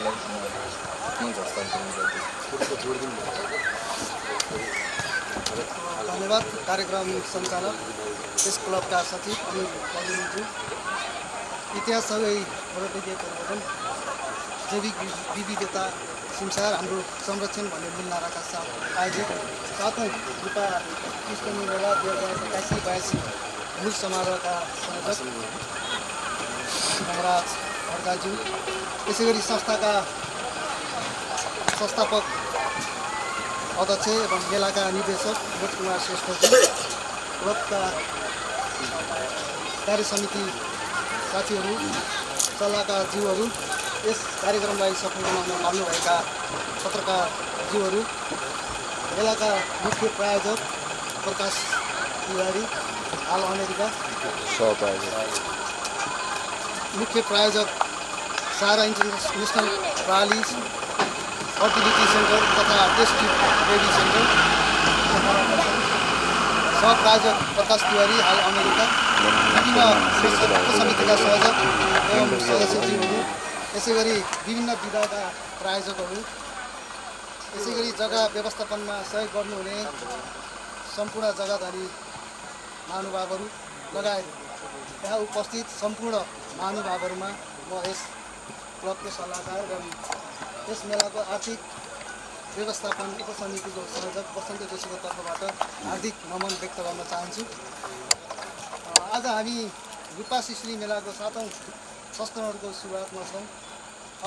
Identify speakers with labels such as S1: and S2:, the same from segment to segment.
S1: अधिकारीलाई मञ्च हस्तान्तरण गर्दैछु।
S2: धन्यवाद। कार्यक्रम सञ्चालक प्रेस क्लबका सचिव अनिल पौडेलज्यू, इतिहाससँगै पर्यटकीय परिवर्तन, जैविक विविधता सिमसार हाम्रो संरक्षण भन्ने मूल नाराका साथ आयोजित 7औं रूपा कृष्ण मेला 2081-82 मूल समारोहका संयोजक महाराज खड्काज्यू, त्यसै गरी संस्थाका संस्थापक अध्यक्ष एवं मेलाका निर्देशक विनोद कुमार श्रेष्ठज्यू, क्लबका कार्य समिति साथीहरू, सल्लाहकारज्यूहरू, यस कार्यक्रमलाई सफल बनाउन लाग्नुभएका पत्रकारज्यूहरू, मेलाका मुख्य प्रायोजक प्रकाश तिवारी हाल अमेरिका, मुख्य प्रायोजक सारा इन्टरनेसनल प्राली फर्टिलिटी सेन्टर तथा test baby centre, सहप्रायोजक Prakash Tiwari हाल अमेरिका, विभिन्न उपसमितिका संयोजक एवं सदस्यज्यूहरू, यसै गरी विभिन्न विधाका प्रायोजकहरू, यसै गरी जग्गा व्यवस्थापनमा सहयोग गर्नुहुने सम्पूर्ण जग्गाधारी महानुभावहरू लगायत यहाँ उपस्थित सम्पूर्ण महानुभावहरूमा म यस क्लबको सल्लाहकार एवं यस मेलाको आर्थिक व्यवस्थापन उपसमितिको संयोजक बसन्त जोशीको तर्फबाट हार्दिक नमन व्यक्त गर्न चाहन्छु। आज हामी रूपा सिस्री मेलाको 7औं संस्करणको सुरुवातमा छौँ।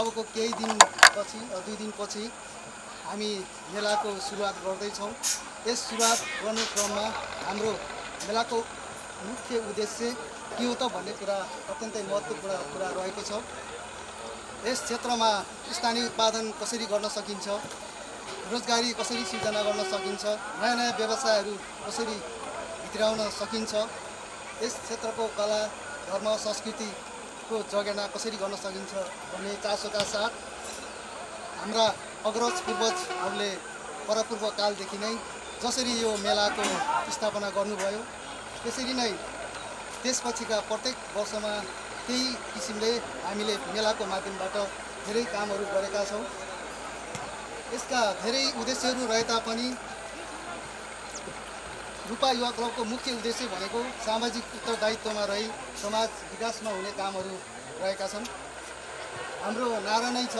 S2: अबको केही दिनपछि 2 दिनपछि हामी मेलाको सुरुवात गर्दैछौँ। यस सुरुवात गर्ने क्रममा हाम्रो मेलाको मुख्य उद्देश्य के हो त भन्ने कुरा अत्यन्तै महत्त्वपूर्ण कुरा रहेको छ। यस क्षेत्रमा स्थानीय उत्पादन कसरी गर्न सकिन्छ, रोजगारी कसरी सिर्जना गर्न सकिन्छ, नयाँ नयाँ व्यवसायहरू कसरी भित्राउन सकिन्छ, यस क्षेत्रको कला, धर्म, संस्कृतिको जगेर्ना कसरी गर्न सकिन्छ भन्ने चासोका साथ हाम्रा अग्रज पूर्वजहरूले परपूर्व कालदेखि नै जसरी यो मेलाको स्थापना गर्नुभयो त्यसरी नै त्यसपछिका प्रत्येक वर्षमा त्यही किसिमले हामीले मेलाको माध्यमबाट धेरै कामहरू गरेका छौँ। यसका धेरै उद्देश्यहरू रहे तापनि रूपा युवा क्लबको मुख्य उद्देश्य भनेको सामाजिक उत्तरदायित्वमा रही समाज विकासमा हुने कामहरू रहेका छन्। हाम्रो नारा नै छ,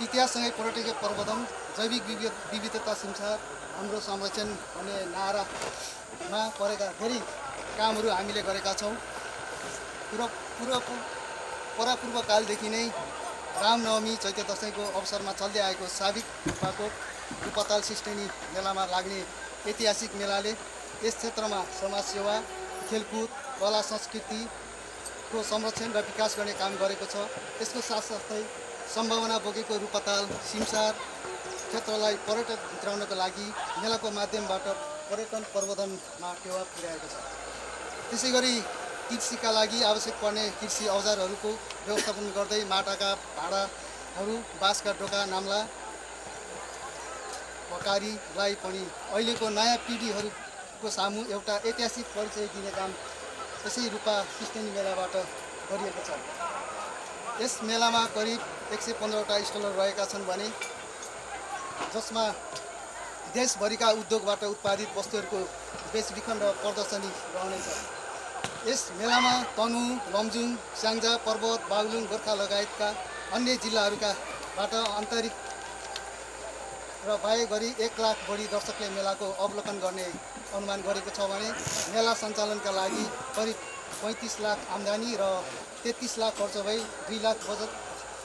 S2: इतिहाससँगै पर्यटकीय प्रवर्धन, जैविक विविधता सिमसार हाम्रो संरक्षण भन्ने नारामा परेका धेरै कामहरू हामीले गरेका छौँ। परापूर्व कालदेखि नै रामनवमी, चैते दशैंको अवसरमा चल्दै आएको साविक रूपाको रूपताल सिस्टेनी मेलामा लाग्ने ऐतिहासिक मेलाले यस क्षेत्रमा समाजसेवा, खेलकुद, कला संस्कृतिको संरक्षण र विकास गर्ने काम गरेको छ। यसको साथसाथै सम्भावना बोकेको रूपताल सिमसार क्षेत्रलाई पर्यटक भित्राउनको लागि मेलाको माध्यमबाट पर्यटन प्रवर्धनमा टेवा पुर्याएको छ। त्यसै गरी कृषिका लागि आवश्यक पर्ने कृषि औजारहरूको व्यवस्थापन गर्दै माटाका भाँडाहरू, बाँसका डोका, नाम्ला, पकारीलाई पनि अहिलेको नयाँ पिँढीहरूको सामु एउटा ऐतिहासिक परिचय दिने काम यसै रूपा कृष्णेनी मेलाबाट गरिएको छ। यस मेलामा करिब 115वटा स्टलहरू रहेका छन् भने जसमा देशभरिका उद्योगबाट उत्पादित वस्तुहरूको बेचबिखन र प्रदर्शनी रहनेछ। यस मेलामा तनहुँ, लमजुङ, स्याङ्जा, पर्वत, बागलुङ, गोर्खा लगायतका अन्य जिल्लाहरूबाट आन्तरिक र बाह्य गरी 1 लाख बढी दर्शकले मेलाको अवलोकन गर्ने अनुमान गरेको छ भने मेला सञ्चालनका लागि करिब 35 लाख आम्दानी र 33 लाख खर्च भई 2 लाख बचत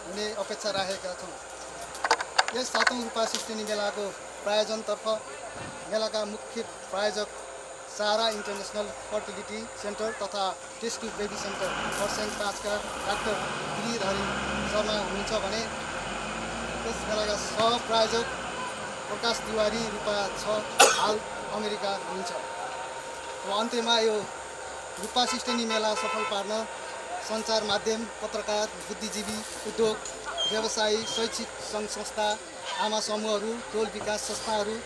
S2: हुने अपेक्षा राखेका छौँ। यस 7औं रूपा सिस्टेनी मेलाको प्रायोजनतर्फ मेलाका मुख्य प्रायोजक सारा इन्टरनेसनल फर्टिलिटी सेन्टर तथा टेस्ट बेबी सेन्टर खरसाङ 5 का डाक्टर गिरिधरी शर्मा हुनुहुन्छ भने यस मेलाका सहप्रायोजक प्रकाश तिवारी रूपा 6 हाल अमेरिका हुनुहुन्छ। र अन्त्यमा यो रूपा सिस्टेनी मेला सफल पार्न सञ्चार माध्यम, पत्रकार, बुद्धिजीवी, उद्योग, व्यवसायी, शैक्षिक सङ्घ संस्था, आमा समूहहरू, टोल विकास संस्थाहरू,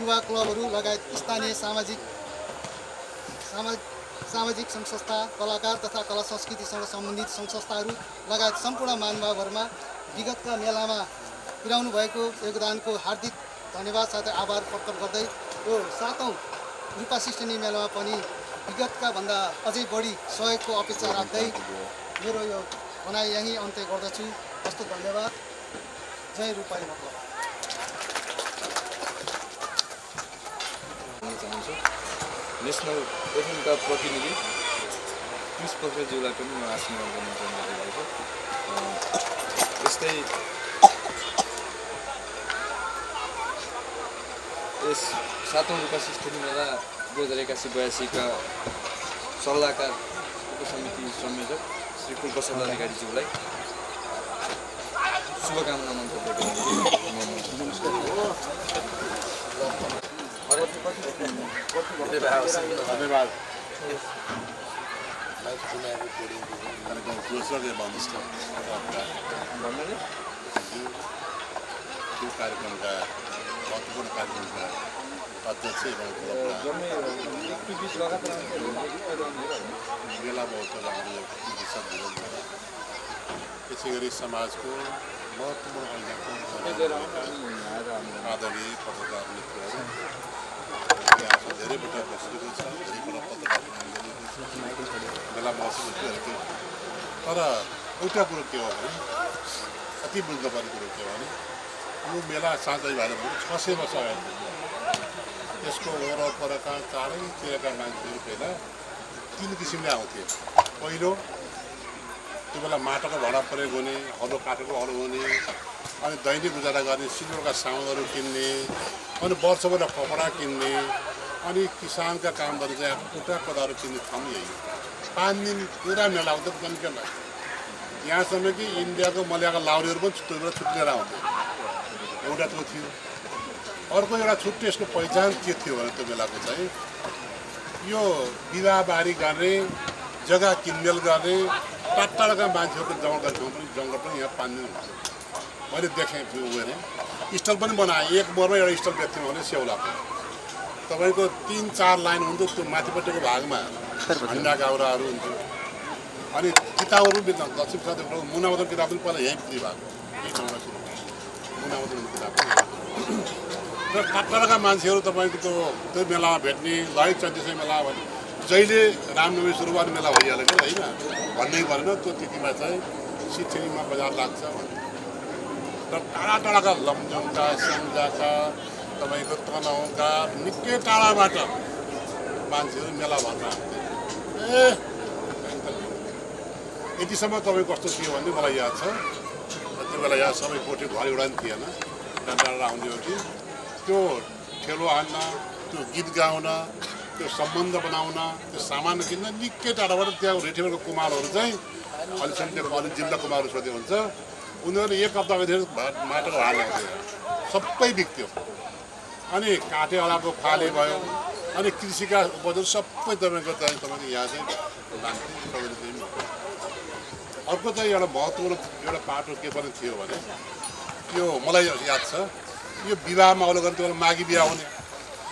S2: युवा क्लबहरू लगायत स्थानीय सामाजिक सङ्घ संस्था, कलाकार तथा कला संस्कृतिसँग सम्बन्धित सङ्घ संस्थाहरू लगायत सम्पूर्ण महानुभावहरूमा विगतका मेलामा पुर्याउनु भएको योगदानको हार्दिक धन्यवाद साथै आभार प्रकट गर्दै यो 7औं रूपा सिस्टेनी मेलामा पनि विगतका भन्दा अझै बढी सहयोगको अपेक्षा राख्दै मेरो यो भनाइ यहीँ अन्त्य गर्दछु। हस्त धन्यवाद। जय रूपाली मतलब
S1: चाहन्छु। नेसनल एफएमका प्रतिनिधि कृष पोखरेलज्यूलाई पनि म आशीर्वाद गर्न चाहन्छु। यस्तै यस 7औं रूपा सिस्टेनी मेला 2081-82 का सल्लाहकार उपसमिति संयोजक श्री कुलप्रसाद अधिकारीज्यूलाई शुभकामना मन्तव्य
S3: धन्यवाद। यो कार्यक्रमका महत्त्वपूर्ण कार्यक्रमका अध्यक्ष एवं मेला महोत्सव हामीले त्यसै गरी समाजको महत्त्वपूर्ण आदरणीय पत्रकार मित्रहरू यहाँ धेरैपल्ट बसेको छ, धेरैपल्ट पत्रकार मेला महोत्सव गएको तर एउटा कुरो के हो भने अति बुझ्नुपर्ने कुरो के हो भने यो मेला साँच्चै भएर 600 वर्ष अगाडि यसको वरपरका चारैतिरका मान्छेहरू पहिला 3 किसिमले आउँथे। पहिलो त्यो बेला माटोको भाडा प्रयोग हुने, हलो काठको हलो हुने, अनि दैनिक गुजारा गर्ने सिल्वरका सामानहरू किन्ने, अनि वर्षभर कपडा किन्ने, अनि किसानका काम गर्ने चाहिँ कुटा कोदाहरू किन्ने ठाउँ यही 5 दिन पुरा मेला आउँथ्यो। जनकेन यहाँसम्म कि इन्डियाको मलयाका लाउरीहरू पनि छुट्टै छुट्टिएर आउँथ्यो। एउटा त्यो थियो। अर्को एउटा छुट्टै यसको पहिचान के थियो भने त्यो बेलाको चाहिँ यो विवाहबारी गर्ने, जग्गा किनमेल गर्ने, टाढाका मान्छेहरूको जङ्गल ठाउँ पनि जङ्गल पनि यहाँ 5 दिन हुन्थ्यो। मैले देखेँ त्यो गएर स्टल पनि बनाएँ। एक बोरमा एउटा स्टल बेच्थ्यौँ भने स्याउलाको तपाईँको 3-4 लाइन हुन्थ्यो। त्यो माथिपट्टिको भागमा हन्डा गाउराहरू हुन्थ्यो। अनि किताबहरू पनि बेच्न दक्षिण साथीको मुनामदन किताब पनि पहिला यहीँ बिक्री भएको यही ठाउँमा सुरु मुनामदन किताब पनि र टाढाका मान्छेहरू तपाईँको त्यो मेलामा भेट्ने लय 3400 मेला भने जहिले रामनवमी सुरु गर्ने मेला भइहालेको होइन भन्नै परेन। त्यो त्यतिमा चाहिँ सिच्छेरीमा बजार लाग्छ र टाढाका लमजुङका, स्याङ्जाका, तपाईँको तनहुँका निकै टाढाबाट मान्छेहरू मेला भर्न आउँथे। यतिसम्म तपाईँ कस्तो थियो भने मलाई याद छ। त्यो बेला यहाँ सबै कोठे घर एउटा पनि थिएन, टाढा आउने हो कि त्यो ठेलो हान्न, त्यो गीत गाउन, त्यो सम्बन्ध बनाउन, त्यो सामान किन्न निकै टाढाबाट त्यहाँ रेठेबरको कुमारहरू चाहिँ अहिलेसम्म त्यो अलि जिल्ला कुमारहरू सोध्यो हुन्छ उनीहरू 1 हप्ता अगाडि माटोको हाल ल्याउँथ्यो, सबै बिक्थ्यो। अनि काठेवालाको फाले भयो, अनि कृषिका उपजहरू सबै तपाईँको यहाँ चाहिँ लान्थ्यो। अर्को चाहिँ एउटा महत्त्वपूर्ण एउटा पाटो के पनि थियो भने यो मलाई याद छ। यो विवाहमा अवलोकन त्यो माघी बिहा हुने,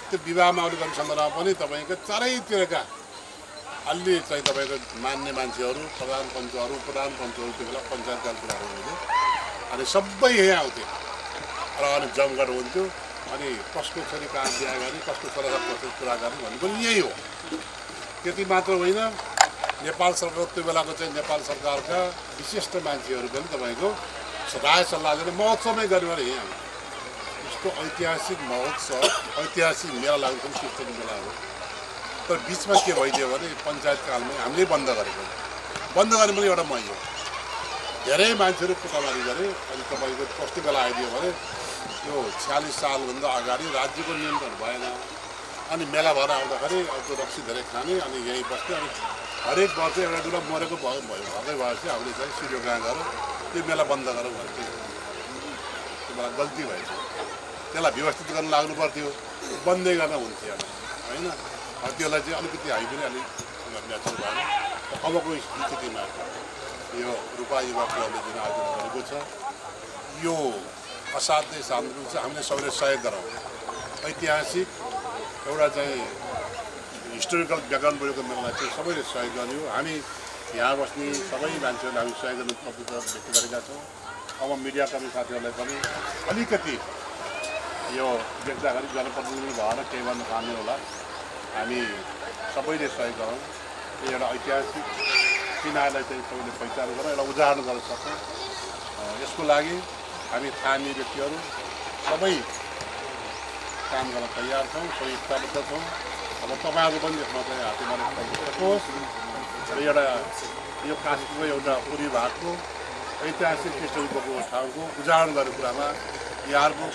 S3: त्यो विवाहमा अवलोकन सन्दर्भमा पनि तपाईँको चारैतिरका अलि चाहिँ तपाईँको मान्ने मान्छेहरू, प्रधान पञ्चहरू, त्यो बेला पञ्चायतका कुराहरू हुन्थ्यो। अनि सबै यहीँ आउँथे र अनि जमघट हुन्थ्यो। अनि कसको छोरी कहाँ बिहा गर्ने, कसको छोरासँग कसको कुरा गर्ने भन्ने पनि यही हो। त्यति मात्र होइन, नेपाल सरकार त्यो बेलाको चाहिँ नेपाल सरकारका विशिष्ट मान्छेहरू पनि तपाईँको राय सल्लाह दिने महोत्सवमै गर्ने भने यहीँ आउँछ। यस्तो ऐतिहासिक महोत्सव, ऐतिहासिक मेला लाग्ने पनि सिस्टम मेला हो। तर बिचमा के भइदियो भने पञ्चायत कालमै हामीले बन्द गरेको, बन्द गर्ने पनि एउटा मै हो। धेरै मान्छेहरू पुकाबारी गरे। अनि तपाईँको कस्तो बेला आइदियो भने यो 46 सालभन्दा अगाडि राज्यको नियन्त्रण भएन। अनि मेला भएर आउँदाखेरि त्यो रक्सी धेरै खाने, अनि यहीँ बस्ने। अनि हरेक वर्ष एउटा दुला मरेको भएकै भएपछि हामीले चाहिँ सिरियो कहाँ गएर त्यो मेला बन्द गरौँ भन्थ्यो। त्यो बेला गल्ती भएछ, त्यसलाई व्यवस्थित गर्न लाग्नु पर्थ्यो, बन्दै गर्न हुन्थ्यो होइन। त्यसलाई चाहिँ अलिकति हामी पनि अलिक नेचुरल भएन। अबको स्थितिमा यो रूपा युवा क्लबले जुन आयोजन गरेको छ यो असाध्यै शान्ति छ। हामीले सबैले सहयोग गरौँ। ऐतिहासिक एउटा चाहिँ हिस्टोरिकल ब्याकग्राउन्ड भएको मेलालाई चाहिँ सबैले सहयोग गर्ने हो। हामी यहाँ बस्ने सबै मान्छेहरूले हामी सहयोग गर्न व्यक्त गरेका छौँ। अब मिडियाकर्मी साथीहरूलाई पनि अलिकति यो देख्दाखेरि जनप्रतिनिधि भएर केही गर्न पाउने होला। हामी सबैले सहयोग गरौँ। यो एउटा ऐतिहासिक किनारलाई चाहिँ सबैले पहिचान गरौँ, एउटा उदाहरण गर्न सक्छौँ। यसको लागि हामी स्थानीय व्यक्तिहरू सबै काम गर्न तयार छौँ, सबै एकताबद्ध छौँ। अब तपाईँहरू पनि यसमा चाहिँ हातेमालो सकोस् र एउटा यो कास्कीको एउटा पूर्वी भागको ऐतिहासिक पृष्ठभूमिको ठाउँको उजागर गर्ने कुरामा यहाँहरूको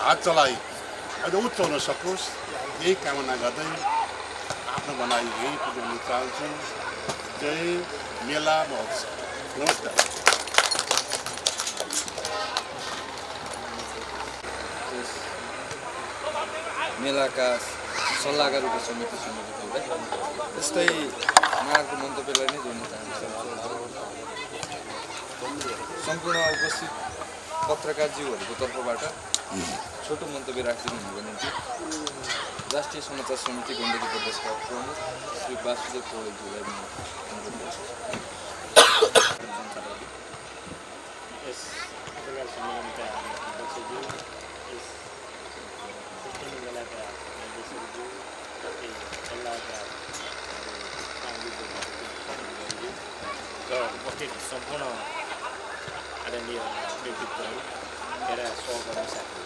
S3: हात चलाइ अझ उच्च हुन सकोस्, यही कामना गर्दै आफ्नो भनाइ यही पुर्याउन चाहन्छु। जय मेला महोत्सव। नमस्कार।
S1: मेलाका सल्लाहकार रूपमा समिति संयोजक यस्तै उहाँहरूको मन्तव्यलाई नै जोड्न चाहन्छु। सम्पूर्ण उपस्थित पत्रकारज्यूहरूको तर्फबाट छोटो मन्तव्य राखिदिनु हुनुको निम्ति राष्ट्रिय समाचार समिति गण्डकी प्रदेशका प्रमुख श्री वासुदेव पौडेलज्यूलाई
S4: यस पत्रकार सम्मेलनका अध्यक्षज्यू, यस सिस्टमी मेलाका निर्देशकज्यू, सल्लाहकार र उपस्थित सम्पूर्ण आदरणीय व्यक्तित्वहरू, मेरा सहकर्मी साथीहरू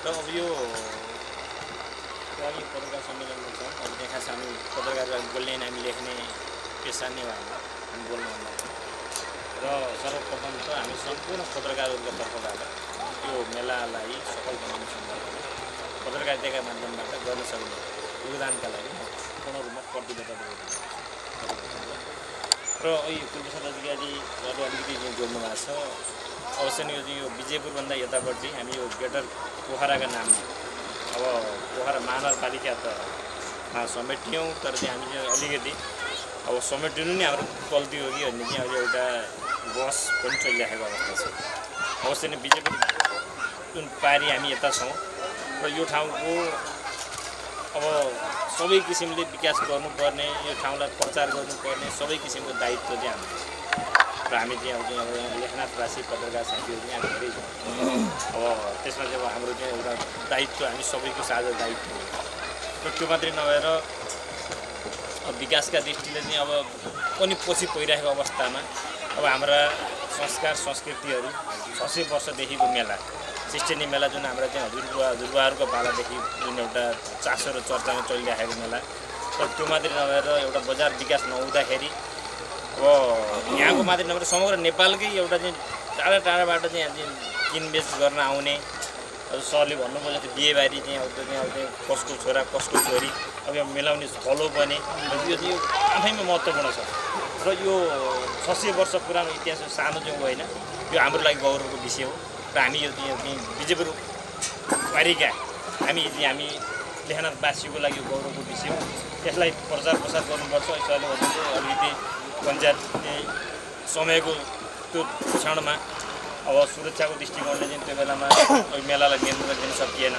S4: र अब यो हामी पत्रकार सम्मेलनमा छौँ। अब त्यहाँ खास हामी पत्रकारहरू बोल्ने हामी लेख्ने पेसा नै हो हामी बोल्नुभन्दा र सर्वप्रथम त हामी सम्पूर्ण पत्रकारहरूको तर्फबाट यो मेलालाई सफल बनाउने सन्दर्भमा पत्रकारिताका माध्यमबाट गर्न सक्ने योगदानका लागि म पूर्ण रूपमा प्रतिबद्धता गरेको र यो पूर्वप्रसाद अधिकारीहरू अलिकति जोड्नु भएको छ। अवश्य नै यो विजयपुरभन्दा यतापट्टि हामी यो ग्रेटर पोखराका नाममा अब पोखरा महानगरपालिका त समेट्यौँ, तर चाहिँ हामी चाहिँ अलिकति अब समेटिनु नै हाम्रो गल्ती हो कि भन्ने चाहिँ अहिले एउटा बस पनि चलिरहेको अवस्था छ। अवश्य नै विजयपुर जुन पारी हामी यता छौँ र यो ठाउँको अब सबै किसिमले विकास गर्नुपर्ने, यो ठाउँलाई प्रचार गर्नुपर्ने सबै किसिमको दायित्व चाहिँ हाम्रो र हामी चाहिँ अब यहाँ लेखनाथवासी पत्रकार साथीहरू चाहिँ हामी धेरै छौँ। अब त्यसमा चाहिँ अब हाम्रो चाहिँ एउटा दायित्व हामी सबैको साझा दायित्व हो र त्यो मात्रै नभएर विकासका दृष्टिले चाहिँ अब पनि पछि परिरहेको अवस्थामा अब हाम्रा संस्कार संस्कृतिहरू 600 वर्षदेखिको मेला सिस्टेनी मेला जुन हाम्रा चाहिँ हजुरबुवाहरूको पालादेखि जुन एउटा चासो र चर्चामा चलिरहेको मेला र त्यो मात्रै नभएर एउटा बजार विकास नहुँदाखेरि अब यहाँको मात्रै नभएर समग्र नेपालकै एउटा चाहिँ टाढा टाढाबाट चाहिँ किनबेच गर्न आउने सरले भन्नुभयो त्यो बिहेबारी चाहिँ अब चाहिँ कसको छोरा कसको छोरी अब यो मिलाउने फलो पनि यो चाहिँ आफैमा महत्त्वपूर्ण छ र यो 600 वर्ष पुरानो इतिहास सानो चाहिँ होइन, यो हाम्रो लागि गौरवको विषय हो र हामी यो चाहिँ विजयपुर पारिका हामी लेखनाथवासीको लागि यो गौरवको विषय हो। यसलाई प्रचार प्रसार गर्नुपर्छ। यसैले अलिकति पञ्चायतले समयको त्यो क्षणमा अब सुरक्षाको दृष्टिकोणले चाहिँ त्यो बेलामा मेलालाई नियन्त्रण दिन सकिएन।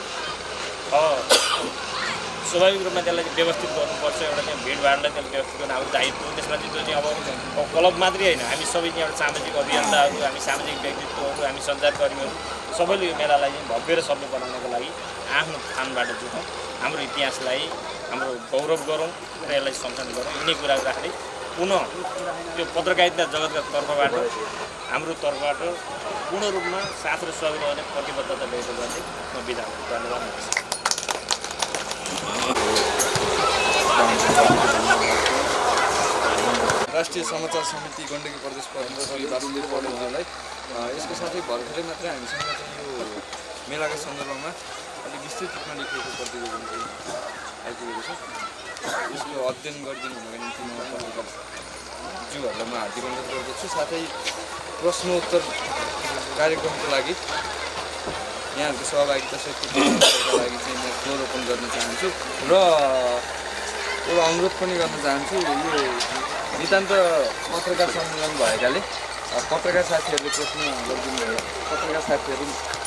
S4: स्वाभाविक रूपमा त्यसलाई व्यवस्थित गर्नुपर्छ। एउटा चाहिँ भिडभाडलाई त्यसलाई व्यवस्थित गर्न हाम्रो दायित्व हो। त्यसमा चाहिँ त्यो अब क्लब मात्रै होइन, हामी सबै चाहिँ एउटा सामाजिक अभियन्ताहरू, हामी सामाजिक व्यक्तित्वहरू, हामी सञ्चारकर्मीहरू सबैले यो मेलालाई चाहिँ भव्य र सफल बनाउनको लागि आफ्नो स्थानबाट जुटौँ, हाम्रो इतिहासलाई हाम्रो गौरव गरौँ र यसलाई सम्मान गरौँ। यिनै कुराहरू राख्दै पुनः त्यो पत्रकारिता जगतका तर्फबाट हाम्रो तर्फबाट पूर्ण रूपमा साथ र सहयोग गर्ने प्रतिबद्धता व्यक्त गर्दै म बिदा हुन्छु। धन्यवाद।
S1: राष्ट्रिय समाचार समिति गण्डकी प्रदेश प्रमुख श्री वासुदेव पौडेलज्यूलाई यसको साथै भर्खरै मात्रै हामीसँग चाहिँ यो मेलाको सन्दर्भमा अलिक विस्तृत रूपमा लेखिएको प्रतिवेदन चाहिँ आइपुगेको छ। यसको अध्ययन गरिदिनु हुनुको निम्ति म पत्रकारज्यूहरूलाई म हार्दिक अनुरोध गर्दछु। साथै प्रश्नोत्तर कार्यक्रमको लागि यहाँहरूको सहभागिता सहितको लागि चाहिँ म फ्लोर ओपन गर्न चाहन्छु र एउटा अनुरोध पनि गर्न चाहन्छु। यो नितान्त पत्रकार सम्मेलन भएकाले पत्रकार साथीहरूले प्रश्न गरिदिनु होला, पत्रकार साथीहरू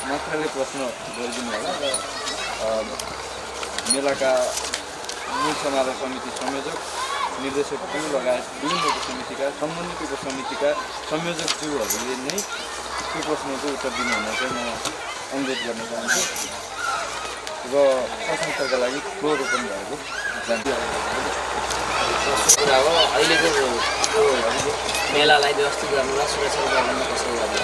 S1: मात्रले प्रश्न गरिदिनु होला र मेलाका मूल समारोह समिति संयोजक निर्देशकज्यू लगायत विभिन्न उपसमितिका सम्बन्धित उपसमितिका संयोजकज्यूहरूले नै त्यो प्रश्नको उत्तर दिनु हुन चाहिँ म अनुरोध गर्न चाहन्छु र संस्थाका लागि फ्लोर ओपन भएको
S5: कुरा हो। अहिलेको यो मेलालाई व्यवस्थित गर्नुलाई सुरक्षा गर्नुमा कसरी गर्नु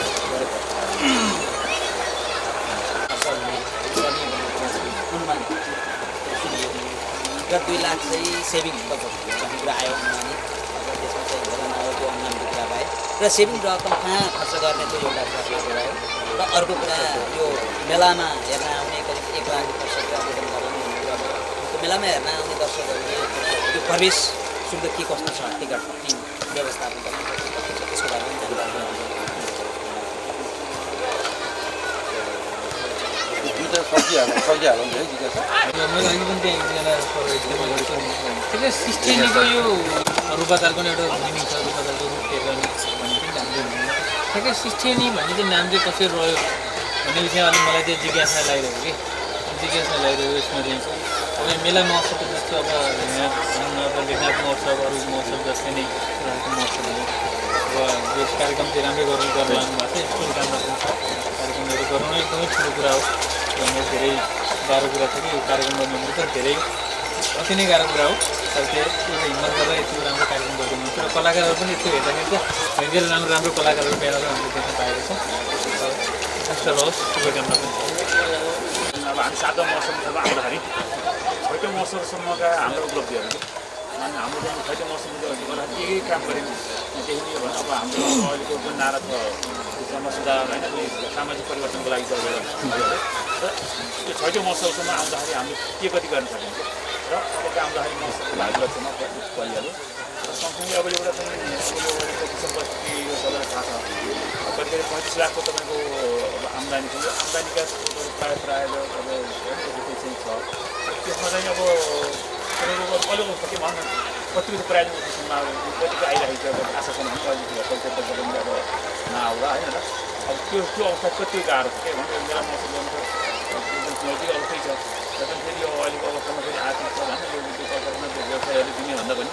S5: 2 लाख चाहिँ सेभिङ भन्ने कुरा आयो अनि त्यसमा चाहिँ भोजनको अनुदानको कुरा भए र सेभिङ रकम कहाँ खर्च गर्ने त्यो एउटा कुरा रह्यो र अर्को कुरा यो मेलामा हेर्न आउने करिब 1 लाख दर्शकले आवेदन गर्ने त्यो मेलामा हेर्न आउने दर्शकहरूले त्यो प्रवेश शुल्क के कस्तो छ टिकट व्यवस्थापन गर्ने त्यसको बारेमा जानकारी
S6: ठिकै सिस्टेनीको यो रूपातालको एउटा मिनिङ छ रूपातालको रूप भन्ने पनि हामीले ठिकै सिस्टेनी भन्ने चाहिँ नाम चाहिँ कसरी रह्यो भन्ने विषयमा अलिक मलाई चाहिँ जिज्ञासा लागिरहेको यसमा चाहिँ अब मेला महोत्सवको जस्तो अब यहाँ लेखनाथ महोत्सव अरू महोत्सव जस्तै नै महोत्सवहरू अब यस कार्यक्रम चाहिँ राम्रै गर्न लाग्नु भएको छ यस्तो राम्रो कार्यक्रमहरू गराउनु एकदमै ठुलो कुरा हो धेरै गाह्रो कुरा छ कि यो कार्यक्रम गर्ने त धेरै अति नै गाह्रो कुरा हो तर त्यो हिम्मत गरेर यति राम्रो कार्यक्रम गरिदिनुहुन्छ र कलाकारहरू पनि यस्तो हेर्दाखेरि चाहिँ धेरै राम्रो कलाकारहरू मेलामा हामीले देख्न पाएको छौँ कष्ट रहोस् शुभकामना पनि
S4: अब हामी 7औं मौसमसम्म आउँदाखेरि 6औं मौसमसम्मका हाम्रो उपलब्धिहरू अनि हाम्रो चाहिँ 6औं मौसमको गर्दा के काम गऱ्यौँ त्यही नै अब हाम्रो अहिलेको जुन नारा छ समाज सुधार होइन सामाजिक परिवर्तनको लागि चाहिँ र त्यो 6औं मौसमसम्म आउँदाखेरि हामीले के कति गर्न सकिन्छ र अब आउँदाखेरि मौसमको भाग लक्ष्यमा परिहाल्यो सँगसँगै अब एउटा चाहिँ सम्पत्ति यो सबैलाई थाहा छ कति 35 लाखको तपाईँको आम्दानी छ आम्दानीका प्रायः अब चाहिँ छ त्यसमा चाहिँ अब तपाईँको अलिक के भन्न कतिको प्राइज कतिको आइरहेको छ आशा छ भने अलिकति पैसा पनि अब नआउला होइन र अब त्यो अवस्था कति गाह्रो छ के भन्नु मेला मौसम गर्नु त एकदम चुनौतीको अवस्थै छ र फेरि यो अहिलेको अवस्थामा फेरि आर्थिक छ भने यो व्यवसायहरूले दिने भन्दा पनि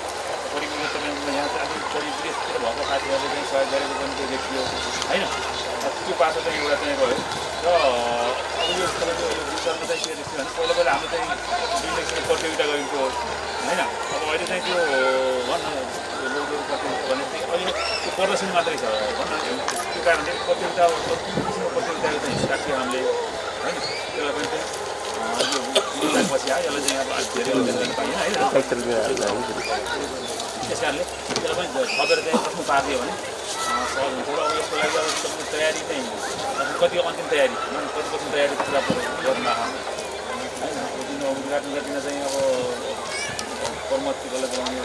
S4: करिब तपाईँको यहाँ चाहिँ अलिक करिब विदेशतिर भएको साथीहरूले चाहिँ सहयोग गरेको पनि त्यो देखियो होइन त्यो बाटो चाहिँ एउटा चाहिँ रह्यो र अब यो तपाईँको यो विषयमा चाहिँ के देखियो भने पहिला हाम्रो चाहिँ बिजनेस प्रतियोगिता गरिन्थ्यो होइन अब अहिले चाहिँ त्यो भन्न लोगो प्रतियोगिता भने चाहिँ अहिले त्यो प्रदर्शन मात्रै छ भन्न त्यो कारणले प्रतियोगिता किसिमको प्रतियोगिताको चाहिँ हिस्सा थियो हामीले होइन त्यसलाई पनि चाहिँ यो पछि आयो यसलाई चाहिँ अब धेरै गर्न पाइएन होइन त्यस कारणले त्यसलाई पनि थपेर चाहिँ आफ्नो पारिदियो भने सहज हुन्छ र अब यसको लागि अब तपाईँको तयारी चाहिँ कति अन्तिम तयारी कति तयारी पुरा गर्नु होइन उद्घाटन चाहिँ अब कर्मचारीलाई बोलाउने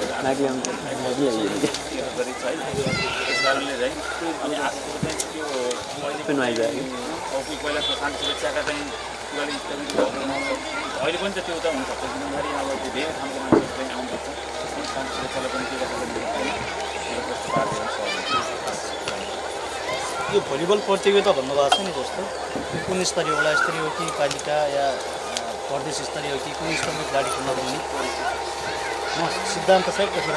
S4: गरेको छ त्यस कारणले चाहिँ अनि आफूको चाहिँ त्यो पहिला शान्ति सुरक्षाका चाहिँ कुराले स्थगित अहिले पनि त त्यो त हुनसक्छ किनभने अब त्यो धेरै ठाउँको मान्छेहरू चाहिँ आउनुपर्छ अनि शान्ति सुरक्षालाई पनि के
S7: यो भलिबल प्रतियोगिता भन्नुभएको छ नि जस्तो कुन स्तरीय वडा स्तरीय हो कि पालिका या प्रदेश स्तरीय हो कि कुन स्तरमा खेलाडी खेल्न पाउने म सिद्धान्त सहित त्यसमा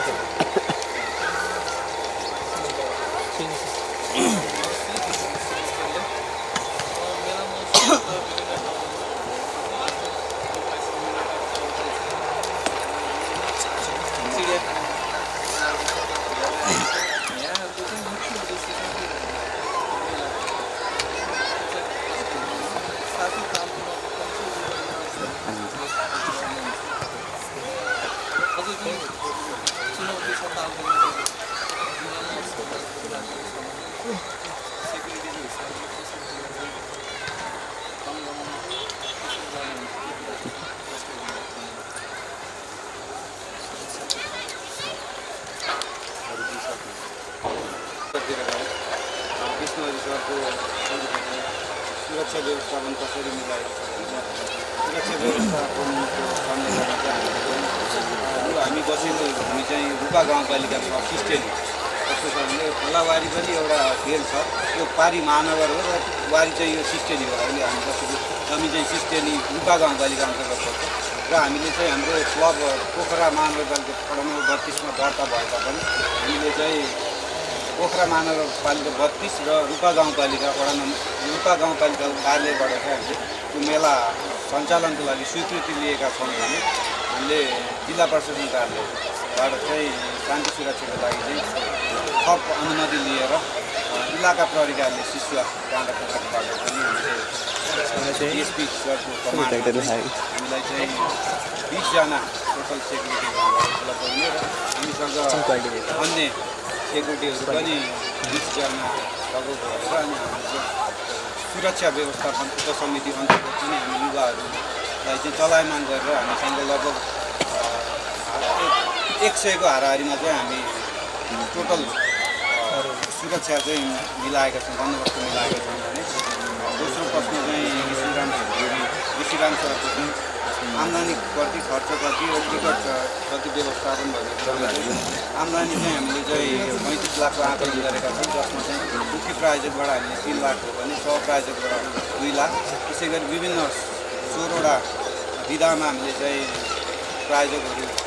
S1: सुरक्षा व्यवस्थापन कसरी मिलाएको छ सुरक्षा व्यवस्थापनको गर्ने हामी बसेको हामी चाहिँ रूपा गाउँपालिका छ सिस्टेनी कस्तो छ भने खोलावारी पनि एउटा खेल छ यो पारी महानगर हो र वारी चाहिँ यो सिस्टेनी हो अहिले हामी बसेको जमिन चाहिँ सिस्टेनी रूपा गाउँपालिका अन्तर्गत पर्छ र हामीले चाहिँ हाम्रो क्लब पोखरा महानगरपालिका 32 दर्ता भए तापनि हामीले चाहिँ
S8: पोखरा महानगरपालिका 32 र रूपा गाउँपालिका रूपा गाउँपालिकाको कार्यालयबाट चाहिँ हामीले त्यो मेला सञ्चालनको लागि स्वीकृति लिएका छौँ भने हामीले जिल्ला प्रशासन कार्यालयबाट चाहिँ शान्ति सुरक्षाको लागि चाहिँ थप अनुमति लिएर इलाका प्रहरी कार्यालय शिशुवा काण्डबाट पनि हामीले डिएसपी सरको कमान्डमा हामीलाई चाहिँ 20 जना टोटल सेक्युरिटी उपलब्ध हुने र हामीसँग अन्य सेक्युरिटीहरू पनि 20 जना लगभग भएर अनि हामीले सुरक्षा व्यवस्थापन उपसमिति अन्तर्गत पनि हामी युवाहरूलाई चाहिँ चलायमान गरेर हामीसँग लगभग 100 को हाराहारीमा चाहिँ हामी टोटल सुरक्षा चाहिँ मिलाएका छौँ, बन्दोबस्त मिलाएका छौँ भने दोस्रो प्रश्न चाहिँ ऋषिराम सरको चाहिँ आम्दानी कति खर्च कति र टिकट कति व्यवस्थापन भएको कुरामा चाहिँ आम्दानी चाहिँ हामीले चाहिँ 35 लाखको आकलन गरेका छौँ, जसमा चाहिँ मुख्य प्रायोजकबाट हामीले 3 लाख हो भने सहप्रायोजकबाट 2 लाख, त्यसै गरी विभिन्न 16वटा विधामा हामीले चाहिँ प्रायोजकहरूको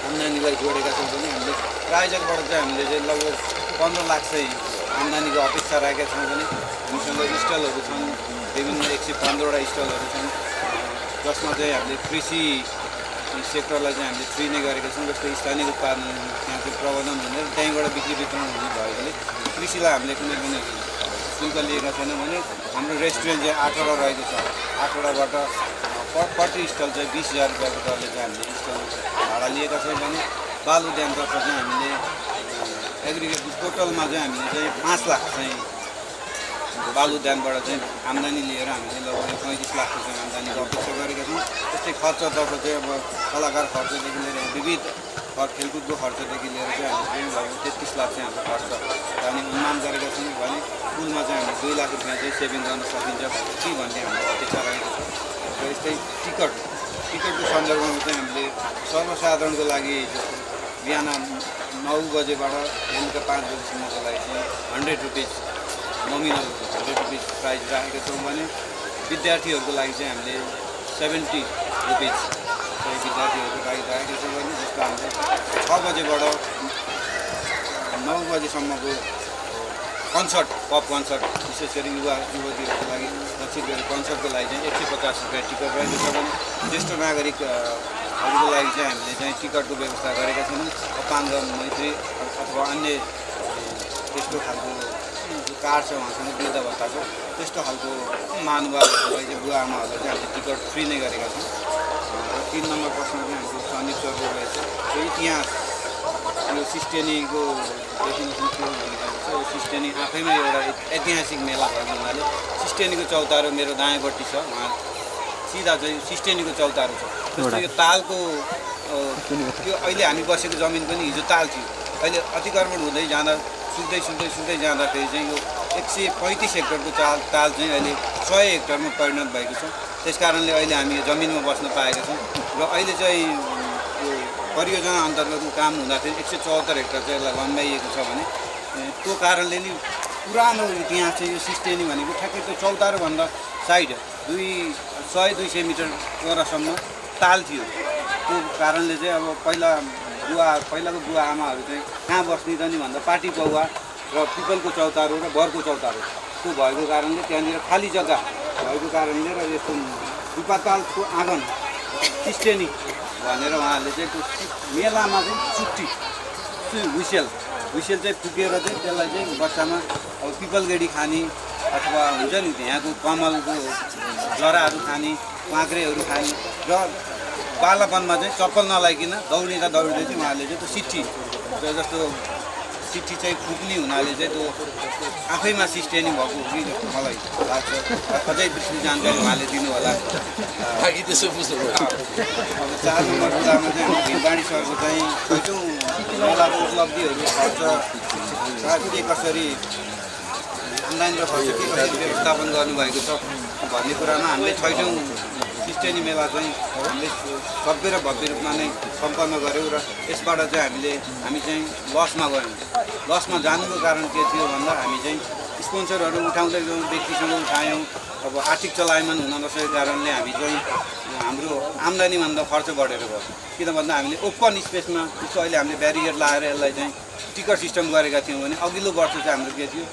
S8: आम्दानीलाई जोडेका छौँ भने हामीले प्रायोजकबाट चाहिँ हामीले चाहिँ लगभग 15 लाख चाहिँ आम्दानीको अपेक्षा राखेका छौँ भने हामीसँग स्टलहरू छन्, विभिन्न 115वटा स्टलहरू छन्, जसमा चाहिँ हामीले कृषि सेक्टरलाई चाहिँ हामीले फ्री नै गरेका छौँ। जस्तै स्थानीय उत्पादन त्यहाँ चाहिँ प्रबन्धन हुने र त्यहीँबाट बिक्री वितरण हुने भएकोले कृषिलाई हामीले कुनै पनि शुल्क लिएका छैनौँ भने हाम्रो रेस्टुरेन्ट चाहिँ 8वटा रहेको छ, 8वटाबाट प्रति स्टल चाहिँ 20,000 रुपियाँको दरले चाहिँ हामीले स्टल भाडा लिएका छौँ भने बाल उद्यानतर्फ चाहिँ हामीले एग्रिगेट टोटलमा चाहिँ हामीले चाहिँ 5 लाख चाहिँ बाल उद्यानबाट चाहिँ आम्दानी लिएर हामीले लगभग 35 लाखको चाहिँ आम्दानीको अपेक्षा गरेका छौँ। त्यस्तै खर्चतर्फ चाहिँ अब कलाकार खर्चदेखि लिएर विविध खेलकुदको खर्चदेखि लिएर चाहिँ हामीले लगभग 33 लाख चाहिँ हाम्रो खर्च जाने अनुमान गरेका छौँ भने कुलमा चाहिँ हामीले 2 लाख रुपियाँ चाहिँ सेभिङ गर्न सकिन्छ कि भन्ने हाम्रो अपेक्षा रहेको छ। र यस्तै टिकटको सन्दर्भमा चाहिँ हामीले सर्वसाधारणको लागि बिहान 9 बजेबाट बेलुका 5 बजीसम्मको लागि चाहिँ 100 रुपिस नोमिनल 100 रुपिस प्राइस राखेका छौँ भने विद्यार्थीहरूको लागि चाहिँ हामीले 70 रुपिस चाहिँ विद्यार्थीहरूको लागि राखेका छौँ भने जस्तो हामीले 6 बजेबाट 9 बजीसम्मको कन्सर्ट पप कन्सर्ट विशेष गरी युवतीहरूको लागि लक्षित गरी कन्सर्टको लागि चाहिँ 150 रुपियाँ टिकट रहेको छ भने ज्येष्ठ नागरिकहरूको लागि चाहिँ हामीले चाहिँ टिकटको व्यवस्था गरेका छौँ। अपाङ्ग मैत्री अथवा अन्य त्यस्तो खालको कार्ड छ उहाँसँग वृद्ध भत्ताको त्यस्तो खालको महानुभावहरूलाई चाहिँ बुवा आमाहरूलाई चाहिँ हामीले टिकट फ्री नै गरेका छौँ। 3 नम्बर प्रश्न चाहिँ हाम्रो सन्दीप सरको रहेछ यो इतिहास यो सिस्टेनीको डेफिनेसन के हो भनेको छ। यो सिस्टेनी आफैमा एउटा ऐतिहासिक मेला भएको हुनाले सिस्टेनीको चौतारो मेरो दायाँपट्टि छ, उहाँ सिधा चाहिँ सिस्टेनीको चौतारो छ। जस्तो यो तालको त्यो अहिले हामी बसेको जमिन पनि हिजो ताल थियो, अहिले अतिक्रमण हुँदै जाँदा सुक्दै जाँदाखेरि चाहिँ यो 135 हेक्टरको ताल चाहिँ अहिले 100 हेक्टरमा परिणत भएको छ। त्यस कारणले अहिले हामी यो जमिनमा बस्न पाएका छौँ र अहिले चाहिँ यो परियोजना अन्तर्गत काम हुँदाखेरि 174 हेक्टर चाहिँ यसलाई लम्ब्याइएको छ भने त्यो कारणले नि पुरानो इतिहास चाहिँ यो सिस्टेनी भनेको ठ्याक्कै त्यो चौतारोभन्दा साइड 100-200 मिटर वरसम्म ताल थियो। त्यो कारणले चाहिँ अब पहिलाको बुवा आमाहरू चाहिँ कहाँ बस्ने त नि भन्दा पाटी पौवा र पिपलको चौतारो र बरको चौतारो त्यो भएको कारणले त्यहाँनिर खाली जग्गा भएको कारणले र यस्तो रूपातालको आँगन सिस्टेनी भनेर उहाँहरूले चाहिँ त्यो मेलामा चाहिँ चुट्टी हुइसेल चाहिँ फुकेर चाहिँ त्यसलाई चाहिँ बच्चामा अब पिपल गेडी खाने अथवा हुन्छ नि यहाँको कमलको जराहरू खाने, काँक्रेहरू खाने र बालापनमा चाहिँ चप्पल नलाइकन दौडिँदा चाहिँ उहाँहरूले चाहिँ त्यो सिट्ठी जस्तो सिट्ठी चाहिँ फुक्ने हुनाले चाहिँ त्यो आफैमा सिस्टेनी भएको हो कि जस्तो मलाई लाग्छ। अझै विस्तृत जानकारी उहाँले दिनु होला।
S9: बाँकी त्यसो बुझ्नु
S8: अब 4 नम्बर कुरामा चाहिँ हाम्रो भिरबाडी सरको चाहिँ छैटौँ मेलाको उपलब्धिहरू खर्च के कसरी आम्दानी र खर्च के कसरी व्यवस्थापन गर्नुभएको छ भन्ने कुरामा हामीले छैटौँ सिस्टेनी मेला चाहिँ हामीले सभ्य र भव्य रूपमा नै सम्पन्न गऱ्यौँ र यसबाट चाहिँ हामी चाहिँ लसमा गयौँ। लसमा जानुको कारण के थियो भन्दा हामी चाहिँ स्पोन्सरहरू उठाउँदै गयौँ, व्यक्तिसँग उठायौँ। अब आर्थिक चलायमान हुन नसकेको कारणले हामी चाहिँ हाम्रो आम्दानीभन्दा खर्च बढेर गयो। किन भन्दा हामीले ओपन स्पेसमा जस्तो अहिले हामीले ब्यारियर लगाएर यसलाई चाहिँ टिकट सिस्टम गरेका थियौँ भने अघिल्लो वर्ष चाहिँ हाम्रो के थियो,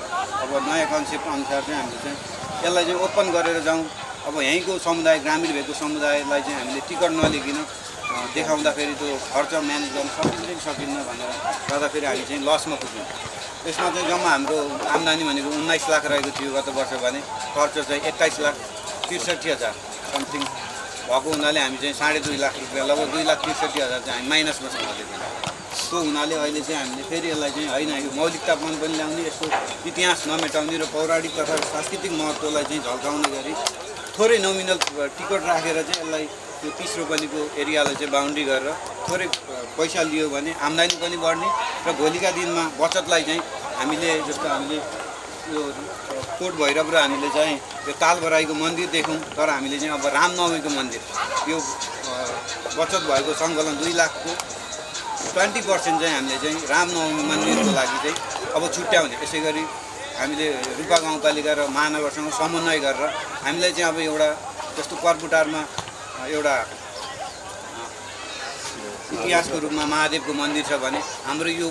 S8: अब नयाँ कन्सेप्ट अनुसार चाहिँ हामीले चाहिँ यसलाई चाहिँ ओपन गरेर जाउँ। अब यहीँको समुदाय, ग्रामीण भएको समुदायलाई चाहिँ हामीले टिकट नलिकन देखाउँदाखेरि त्यो खर्च म्यानेज गर्न सकिन्छ कि सकिन्न भनेर गर्दाखेरि हामी चाहिँ लसमा पुग्यौँ। यसमा चाहिँ जम्मा हाम्रो आम्दानी भनेको 19 लाख रहेको थियो गत वर्ष भने, खर्च चाहिँ 21,63,000 समथिङ भएको हुनाले हामी चाहिँ 2.5 लाख रुपियाँ, लगभग 2,63,000 चाहिँ हामी माइनसमा सम्हालेको थियौँ। त्यो हुनाले अहिले चाहिँ हामीले फेरि यसलाई चाहिँ होइन, यो मौलिकतापन पनि ल्याउने, यसको इतिहास नमेटाउने र पौराणिक तथा सांस्कृतिक महत्त्वलाई चाहिँ झल्काउने गरी थोरै नोमिनल टिकट राखेर चाहिँ यसलाई त्यो 30 रोपनीको एरियालाई चाहिँ बााउन्ड्री गरेर थोरै पैसा लियो भने आम्दानी पनि बढ्ने र भोलिका दिनमा बचतलाई चाहिँ हामीले जस्तो हामीले यो कोट भैरव र हामीले चाहिँ यो तालबराईको मन्दिर देखौँ, तर हामीले चाहिँ अब रामनवमीको मन्दिर यो बचत भएको सङ्कलन 2 लाखको 20% चाहिँ हामीले चाहिँ रामनवमी मन्दिरको लागि चाहिँ अब छुट्याउने। यसै गरी हामीले रूपा गाउँपालिका र महानगरसँग समन्वय गरेर हामीलाई चाहिँ अब एउटा जस्तो कर्पुटारमा एउटा इतिहासको रूपमा महादेवको मन्दिर छ भने हाम्रो यो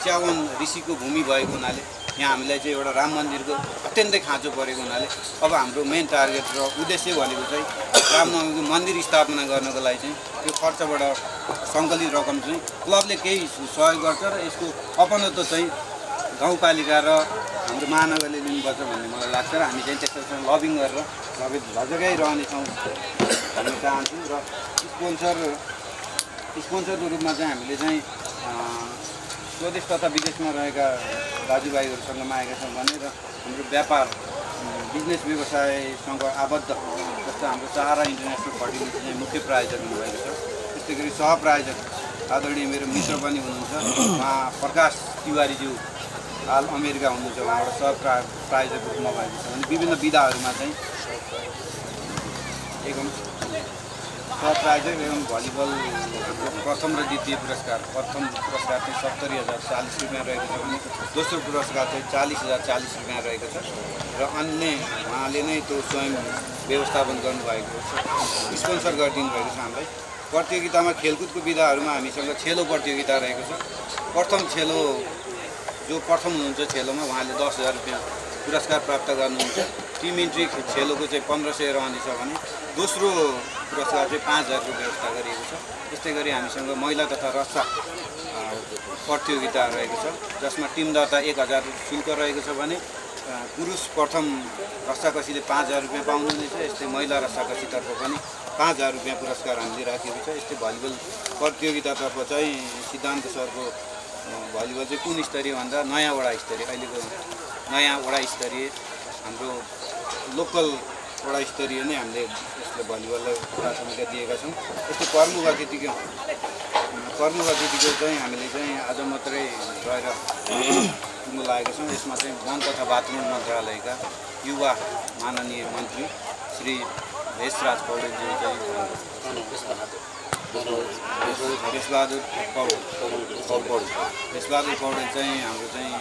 S8: च्यावन ऋषिको भूमि भएको हुनाले यहाँ हामीलाई चाहिँ एउटा राम मन्दिरको अत्यन्तै खाँचो परेको हुनाले अब हाम्रो मेन टार्गेट र उद्देश्य भनेको चाहिँ रामनवमीको मन्दिर स्थापना गर्नको लागि चाहिँ त्यो खर्चबाट सङ्कलित रकम चाहिँ क्लबले केही सहयोग गर्छ र यसको अपनत्व चाहिँ गाउँपालिका र हाम्रो महानगरले लिनुपर्छ भन्ने मलाई लाग्छ र हामी चाहिँ त्यससँग लबिङ गरेर लगाइरहनेछौँ भन्न चाहन्छु। र स्पोन्सरको रूपमा चाहिँ हामीले चाहिँ स्वदेश तथा विदेशमा रहेका दाजुभाइहरूसँग मागेका छौँ भने र हाम्रो व्यापार बिजनेस व्यवसायसँग आबद्ध जस्तो हाम्रो सहारा इन्टरनेसनल फर्टिलिटी चाहिँ मुख्य प्रायोजक हुनुभएको छ। त्यस्तै गरी सहप्रायोजक आदरणीय मेरो मित्र पनि हुनुहुन्छ, उहाँ प्रकाश तिवारीज्यू हाल अमेरिका हुनुहुन्छ, उहाँबाट सहप्रायोजक रूपमा भएको छ भने विभिन्न विधाहरूमा चाहिँ एवं सहप्रायोजक एवं भलिबल प्रथम र द्वितीय पुरस्कार, प्रथम पुरस्कार चाहिँ 70,040 रुपियाँ रहेको छ भने दोस्रो पुरस्कार चाहिँ 40,040 रुपियाँ रहेको छ र अन्य उहाँले नै त्यो स्वयं व्यवस्थापन गर्नुभएको छ, स्पोन्सर गरिदिनु भएको छ हामीलाई। प्रतियोगितामा खेलकुदको विधाहरूमा हामीसँग छेलो प्रतियोगिता रहेको छ। प्रथम छेलो जो प्रथम हुनुहुन्छ छेलोमा उहाँले 10,000 रुपियाँ पुरस्कार प्राप्त गर्नुहुन्छ। टिम इन्ट्री छेलोको चाहिँ 1,500 रहने छ भने दोस्रो पुरस्कार चाहिँ 5,000 को व्यवस्था गरिएको छ। त्यस्तै गरी हामीसँग महिला तथा रस्सा प्रतियोगिता रहेको छ जसमा टिम दर्ता 1,000 शुल्क रहेको छ भने पुरुष प्रथम रस्साकसीले 5,000 रुपियाँ पाउनुहुनेछ। यस्तै महिला रस्साकसीतर्फ पनि 5,000 रुपियाँ पुरस्कार हामीले राखेको छ। यस्तै भलिबल प्रतियोगितातर्फ चाहिँ सिद्धान्त सरको भलिबल चाहिँ कुन स्तरीय भन्दा नयाँ वडा स्तरीय, अहिलेको नयाँ वडा स्तरीय हाम्रो लोकल वडा स्तरीय नै हामीले यसले भलिबललाई प्राथमिकता दिएका छौँ। यस्तै कर्मुख अतिथिको चाहिँ हामीले चाहिँ आज मात्रै गएर पुग्नु लागेका छौँ। यसमा चाहिँ वन तथा बाथरुम मन्त्रालयका युवा माननीय मन्त्री श्री भेषराज पौडेलजी चाहिँ भेषबहादुर पौडेल चाहिँ हाम्रो चाहिँ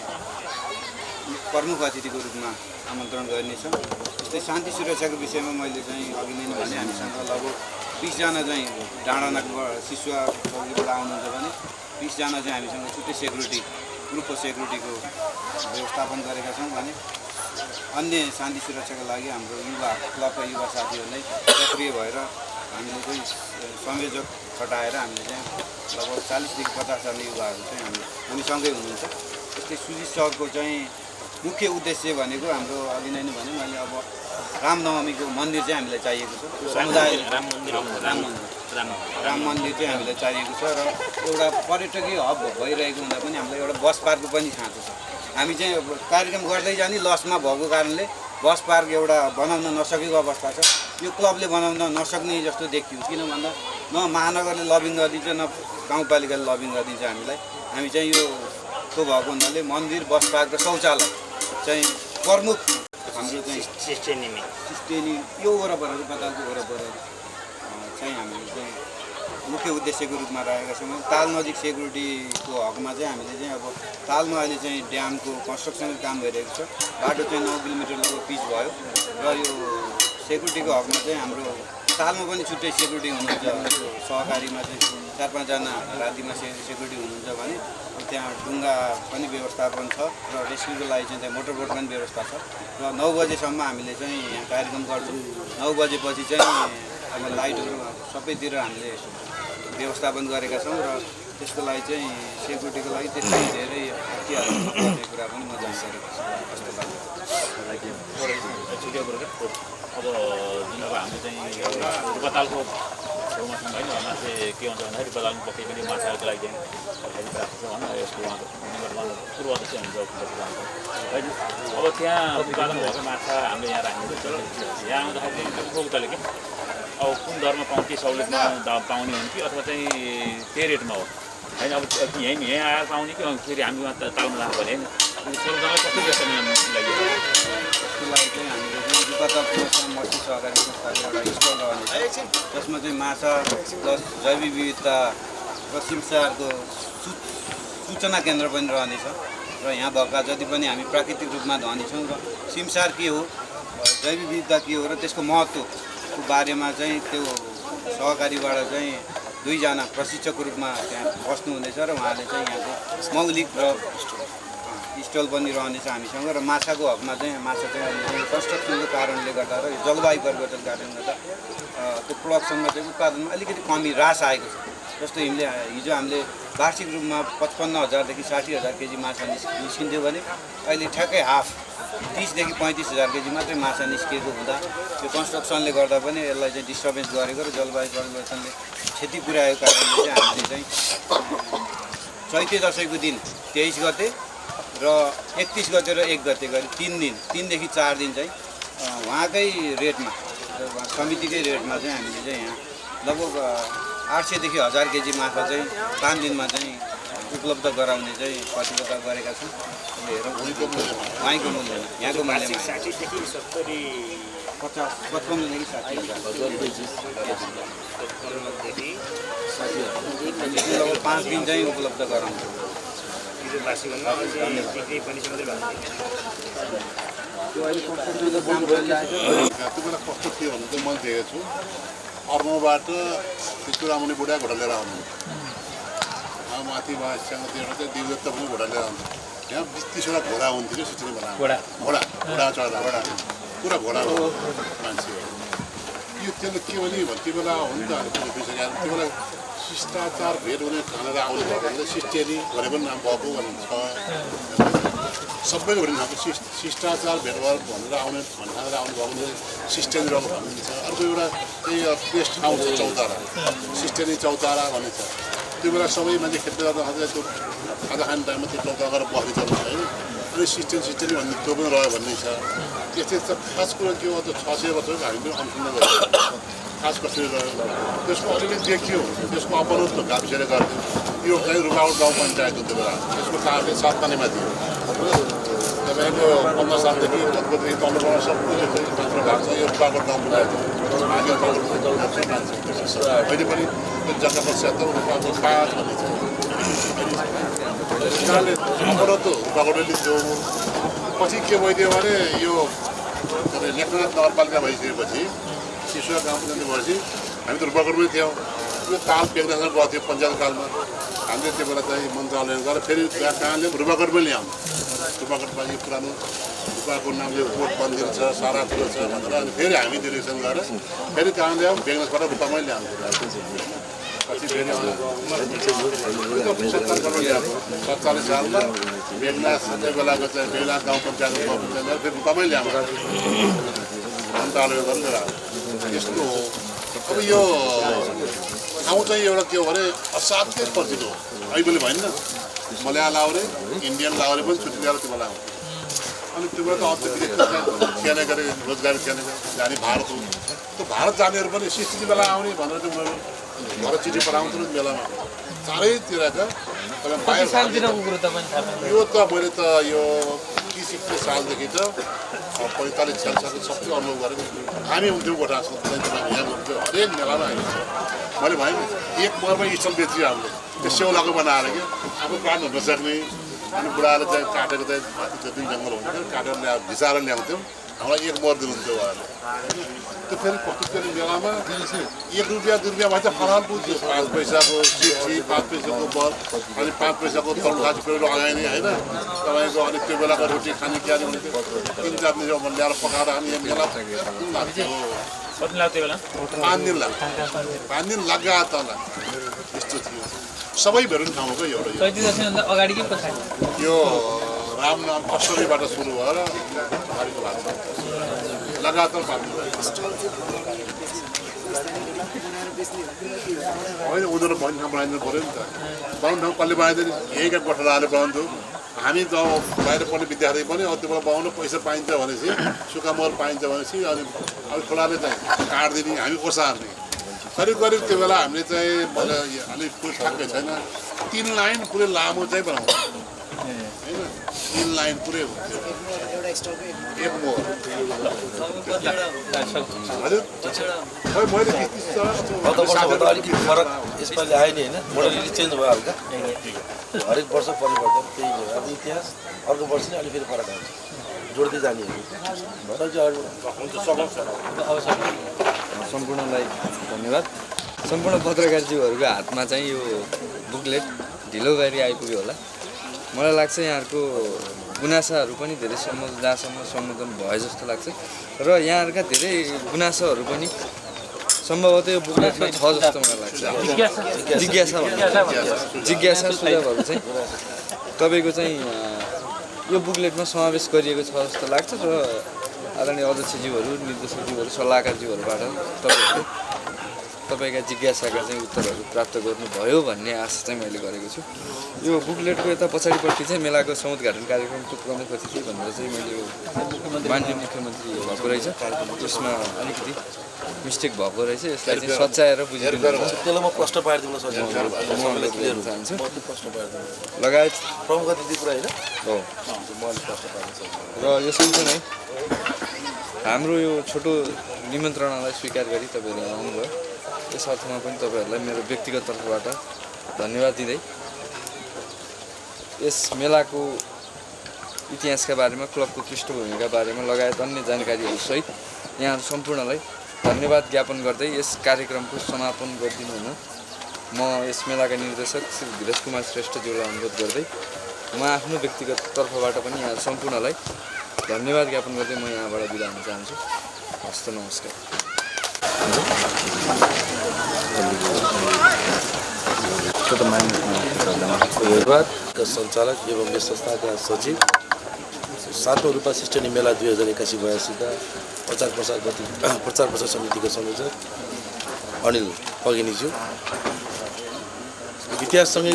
S8: प्रमुख अतिथिको रूपमा आमन्त्रण गर्नेछ। त्यस्तै शान्ति सुरक्षाको विषयमा मैले चाहिँ अघि नै भने हामीसँग लगभग 20 जना चाहिँ डाँडानाबाट सिसुवा चौकीबाट आउनुहुन्छ भने 20 जना चाहिँ हामीसँग छुट्टै सेक्युरिटी ग्रुप अफ सेक्युरिटीको व्यवस्थापन गरेका छौँ भने अन्य शान्ति सुरक्षाको लागि हाम्रो युवा क्लबका युवा साथीहरूलाई सक्रिय भएर हामीले चाहिँ संयोजक खटाएर हामीले चाहिँ लगभग 40 देखि 50 जना युवाहरू चाहिँ हामीसँगै हुनुहुन्छ। त्यस्तै सुजित सरको चाहिँ मुख्य उद्देश्य भनेको हाम्रो अघि नै भने मैले अब रामनवमीको मन्दिर चाहिँ हामीलाई चाहिएको छ। समुदाय राम मन्दिर चाहिँ हामीलाई चाहिएको छ र एउटा पर्यटकीय हब भइरहेको हुँदा पनि हामीलाई एउटा बस पार्कको पनि खाँचो छ। हामी चाहिँ कार्यक्रम गर्दै जाने लसमा भएको कारणले बस पार्क एउटा बनाउन नसकेको अवस्था छ। यो क्लबले बनाउन नसक्ने जस्तो देखियो, किन भन्दा न महानगरले लबिङ गरिदिन्छ न गाउँपालिकाले लबिङ गरिदिन्छ हामीलाई। हामी चाहिँ यो भएको हुनाले मन्दिर, बस पार्क र शौचालय चाहिँ प्रमुख हाम्रो चाहिँ
S4: सिस्टेनिमी
S8: सिस्टेनी यो वरपर रुपातालको वरपर चाहिँ हामीले चाहिँ मुख्य उद्देश्यको रूपमा राखेका छौँ। ताल नजिक सेक्युरिटीको हकमा चाहिँ हामीले चाहिँ अब तालमा अहिले चाहिँ ड्यामको कन्स्ट्रक्सनको काम भइरहेको छ। बाटो चाहिँ 9 किलोमिटरको पिच भयो र यो सेक्युरिटीको हकमा चाहिँ हाम्रो तालमा पनि छुट्टै सेक्युरिटी हुनुहुन्छ। त्यो सहकारीमा चाहिँ 4-5 जना रातिमा सेक्युरिटी हुनुहुन्छ भने त्यहाँ डुङ्गा पनि व्यवस्थापन छ र रेस्क्युको लागि चाहिँ त्यहाँ मोटर बोट पनि व्यवस्था छ र 9 बजेसम्म हामीले चाहिँ यहाँ कार्यक्रम गर्छौँ। 9 बजेपछि चाहिँ अब लाइटहरू सबैतिर हामीले व्यवस्थापन गरेका छौँ र त्यसको लागि चाहिँ सेक्युरिटीको लागि त्यति धेरै हतियारहरू गर्ने कुरा पनि म जानकारी जस्तो लाग्छ।
S10: अब जुन अब हाम्रो चाहिँ रुपातालको छेउमा छौँ होइन मान्छे के हुन्छ भन्दाखेरि रुपातालमा पक्कै पनि माछाहरूको लागि चाहिँ राखेको छ होइन यसको पूर्वाध्यक्ष हुन्छ होइन। अब त्यहाँ उत्पादन भएको माछा हामीले यहाँ राख्नु यहाँ आउँदाखेरि चाहिँ उपभोक्ताले के अब कुन दरमा पाउने के सहुलियतमा पाउने हुन् कि अथवा चाहिँ त्यही रेटमा हो होइन। अब यहीँ आएर पाउने कि फेरि हामी तालमा लानु पर्ने होइन। श्रोतालाई कति जस्तो लागि
S8: त्यसको लागि चाहिँ हामीले रुपाताल मत्स्य सहकारी संस्थाले एउटा स्टल रहनेछ जसमा चाहिँ माछा प्लस जैविक विविधता र सिमसारको सूचना केन्द्र पनि रहनेछ र यहाँ भएका जति पनि हामी प्राकृतिक रूपमा धनी छौँ र सिमसार के हो, जैविक विविधता के हो र त्यसको महत्त्वको बारेमा चाहिँ त्यो सहकारीबाट चाहिँ 2 जना प्रशिक्षकको रूपमा त्यहाँ बस्नुहुनेछ र उहाँले चाहिँ यहाँको मौलिक र स्टल पनि रहनेछ हामीसँग र माछाको हकमा चाहिँ माछा चाहिँ अहिले कन्स्ट्रक्सनको कारणले गर्दा र जलवायु परिवर्तनको कारणले गर्दा त्यो प्रोडक्सनमा चाहिँ उत्पादनमा अलिकति कमी ह्रास आएको छ। जस्तो हिजो हामीले वार्षिक रूपमा 55,000 देखि 60,000 केजी माछा निस्किन्थ्यो भने अहिले ठ्याक्कै हाफ 30 देखि 35,000 केजी मात्रै माछा निस्किएको हुँदा त्यो कन्स्ट्रक्सनले गर्दा पनि यसलाई चाहिँ डिस्टर्बेन्स गरेको र जलवायु परिवर्तनले क्षति पुर्याएको कारणले चाहिँ हामीले चाहिँ चैते दसैँको दिन 23 गते र 31 गते र 1 गते गरी 3 देखि 4 दिन चाहिँ उहाँकै रेटमा समितिकै रेटमा चाहिँ हामीले चाहिँ यहाँ लगभग 800 देखि 1000 केजी माछा चाहिँ 5 दिनमा चाहिँ उपलब्ध गराउने चाहिँ प्रतिबद्धता गरेका छौँ। हेरौँ उहाँको मूल्य यहाँको मूल्य
S4: 60 देखि 70
S8: 55 देखि 60,000 लगभग 5 दिन चाहिँ उपलब्ध गराउँछ।
S3: त्यो बेला कस्तो थियो भने चाहिँ मैले देखेको छु अर्मबाट त्यो चुरामुनि बुढा घोडा लिएर आउनु माथि बासँग त्यो चाहिँ दिवदत्त पनि घोडा लिएर आउँछ। यहाँ 20-30वटा घोडा हुन्थ्यो कि सिस्टम घोडा चढ्दा पुरा घोडा मान्छे यो त्यसले के भने त्यो बेला हो नि त बिसकेर त्यो बेला शिष्टाचार भेट हुने खानेर आउनु भएको भने सिस्टेनी भने पनि नाम भएको भनिन्छ। सबैको भनिन्छ हाम्रो शिष्टाचार भेट भएर भनेर आउने खानेर आउनु भएको भने सिस्टेनी रक भनिन्छ। अर्को एउटा त्यही बेस्ट ठाउँ छ चौतारा, सिस्टेनी चौतारा भनिन्छ। त्यो बेला सबै मान्छे खेल्दै गर्दाखेरि त्यो खाजा खाने टाइममा त्यो चौतारा गरेर बस्दै चल्छ होइन। अनि सिस्टेनी भन्ने त्यो पनि रह्यो भन्ने छ। त्यस्तै त खास कुरो के हो त 600 वर्षको हामी पनि अनुसन्धान गर्छौँ खास कसरी रह्यो त्यसको अलिअलि देखियो त्यसको अपरोध गाविसले गर्थ्यो। यो चाहिँ रुपावट गाउँ पञ्चायत हो त्यो बेला त्यसको कार्य 7 तनेमा थियो। तपाईँको 15 सालदेखि कतिदेखि तल्लोबाट सबैले चाहिँ मात्र भएको छ यो रुपावट गाउँ पञ्चायत हो। अहिले पनि त्यो जग्गा पश्चात रुपावट 5 भन्ने छ। उनीहरूले अपरोध त रुपावटले लिन्थ्यो। पछि के भइदियो भने यो लेखनाथ नगरपालिका भइसकेपछि शिशुवा गाउँ पञ्चायत भएपछि हामी त रुपाकोटमै थियौँ। यो ताल बेग्नासँग गएको थियो पञ्चायत कालमा। हामीले त्यो बेला चाहिँ मन्त्रालय गएर फेरि कहाँले रुपाकोटमै ल्याउँ। रुपाकोटमा यो पुरानो रुपाको नामले कोट मन्दिर छ सारा कुरो छ भनेर अनि फेरि हामी डिरेक्सन गरेर फेरि कहाँ ल्याउँ बेग्नासबाट रुपामै ल्याउँ। पछि फेरि 47 सालमा बेग्नास त्यो बेलाको चाहिँ बेग्नास गाउँ पञ्चायतको फेरि रुपामै ल्याउँ मन्त्रालय गरेर यस्तो हो। अब यो ठाउँ चाहिँ एउटा के हो भने असाध्यै परिचित हो। अहिले भएन मलया लाउरे इन्डियन लाउरे पनि छुट्टी ल्याएर त्यो बेला आउँछ। अनि त्यो बेला त खेल्ने गरे रोजगारी खेल्ने जाने भारत हो। त्यो भारत जानेहरू पनि सिस्टिटी बेला आउने भनेर चाहिँ उनीहरू घर चिठी पठाउँथ्यो नि बेलामा चारैतिरका। यो त मैले त यो 30-31 सालदेखि त 45-46 सालको सबै अनुभव गरेको हामी हुन्थ्यौँ गोठा यहाँ हुन्थ्यो हरेक मेलामा हामी मैले भने एक मरमा स्टल बेचिहाल्नु त्यो सेउलाको बनाएर क्या आफू प्राण हुन सक्ने अनि बुढाले चाहिँ काटेको चाहिँ माथि जति जङ्गल हुन्थ्यो काटेर भिसाएर ल्याउँथ्यौँ हामीलाई एक मर दिनुहुन्थ्यो उहाँहरूले त्यो फेरि प्रस्तुत मेलामा 1 रुपियाँ 2 रुपियाँ भन्छ फराल पुग्थ्यो 5 पैसाको चिठी 5 पैसाको बल अनि 5 पैसाको तलखाज पेरो लगाइने होइन तपाईँको अनि त्यो बेलाको रोटी खाने क्यारे हुन्थ्यो 3-4 दिन ल्याएर पकाएर अनि यो मेला लाग्थ्यो 5 दिन लाग्थ्यो 5 दिन लाग्यो तल यस्तो थियो सबै भेट्ने ठाउँको एउटा
S6: अगाडि के पछाडि
S3: यो रामनाम अष्टमीबाट सुरु भएर अगाडिको भागमा लगातार होइन उनीहरू भन्ने ठाउँ बनाइदिनु पऱ्यो नि त बनाउने ठाउँ कसले बनाइदियो यही क्या गोठालाले बनाउँथ्यो हामी त बाहिर पढ्ने विद्यार्थी पनि त्यो बेला बनाउनु पैसा पाइन्छ भनेपछि सुक्खा मल पाइन्छ भनेपछि अनि अब ठुलाले चाहिँ काट्दिने हामी ओसार्ने करिब त्यो बेला हामीले चाहिँ मलाई अलिक फुल थाकै छैन 3 लाइन पुरै लामो चाहिँ बनाउँछ होइन 3 लाइन पुरै हुन्थ्यो एक मोर हजुर खै मैले
S9: अलिकति फरक यसपालि आयो नि होइन मोडल चेन्ज भयो हल्का हरेक वर्ष परिवर्तन त्यही हो अब इतिहास अर्को वर्ष चाहिँ अलिक फेरि फरक आउँछ जोड्दै जाने
S1: सम्पूर्णलाई धन्यवाद सम्पूर्ण पत्रकारज्यूहरूको हातमा चाहिँ यो बुकलेट ढिलो गरी आइपुग्यो होला मलाई लाग्छ यहाँहरूको गुनासाहरू पनि धेरै जहाँसम्म सम्बोधन भए जस्तो लाग्छ र यहाँहरूका धेरै गुनासोहरू पनि सम्भवतः यो बुकलेटमा छ जस्तो मलाई लाग्छ जिज्ञासा सुझावहरू चाहिँ तपाईँको चाहिँ यो बुकलेटमा समावेश गरिएको छ जस्तो लाग्छ र आदरणीय अध्यक्षज्यूहरू निर्देशकज्यूहरू सल्लाहकारज्यूहरूबाट तपाईँका जिज्ञासाका चाहिँ उत्तरहरू प्राप्त गर्नुभयो भन्ने आशा चाहिँ मैले गरेको छु यो बुकलेटको यता पछाडिपट्टि चाहिँ मेलाको समुद्घाटन कार्यक्रमको प्रमुख अतिथि भनेर चाहिँ मैले माननीय मुख्यमन्त्री भएको रहेछ त्यसमा अलिकति मिस्टेक भएको रहेछ यसलाई चाहिँ सच्याएर बुझिदिनु
S9: त्यसलाई म प्रश्न पारिदिन
S1: चाहन्छु लगायत
S9: प्रमुख अतिथि कुरा होइन
S1: हो र यो सँगसँगै हाम्रो यो छोटो निमन्त्रणालाई स्वीकार गरी तपाईँहरू आउनुभयो यस अर्थमा पनि तपाईँहरूलाई मेरो व्यक्तिगत तर्फबाट धन्यवाद दिँदै यस मेलाको इतिहासका बारेमा क्लबको पृष्ठभूमिका बारेमा लगायत अन्य जानकारीहरूसहित यहाँहरू सम्पूर्णलाई धन्यवाद ज्ञापन गर्दै यस कार्यक्रमको समापन गरिदिनु हुन म यस मेलाका निर्देशक श्री धीरज कुमार श्रेष्ठज्यूलाई अनुरोध गर्दै म आफ्नो व्यक्तिगत तर्फबाट पनि यहाँ सम्पूर्णलाई धन्यवाद ज्ञापन गर्दै म यहाँबाट बिदा हुन चाहन्छु हस्त नमस्कार
S9: सञ्चालक एवं यस संस्थाका सचिव 7औं रूपा सिस्टनी मेला 2081 का प्रचार प्रसार समितिका संयोजक अनिल पगिनीज्यू इतिहाससँगै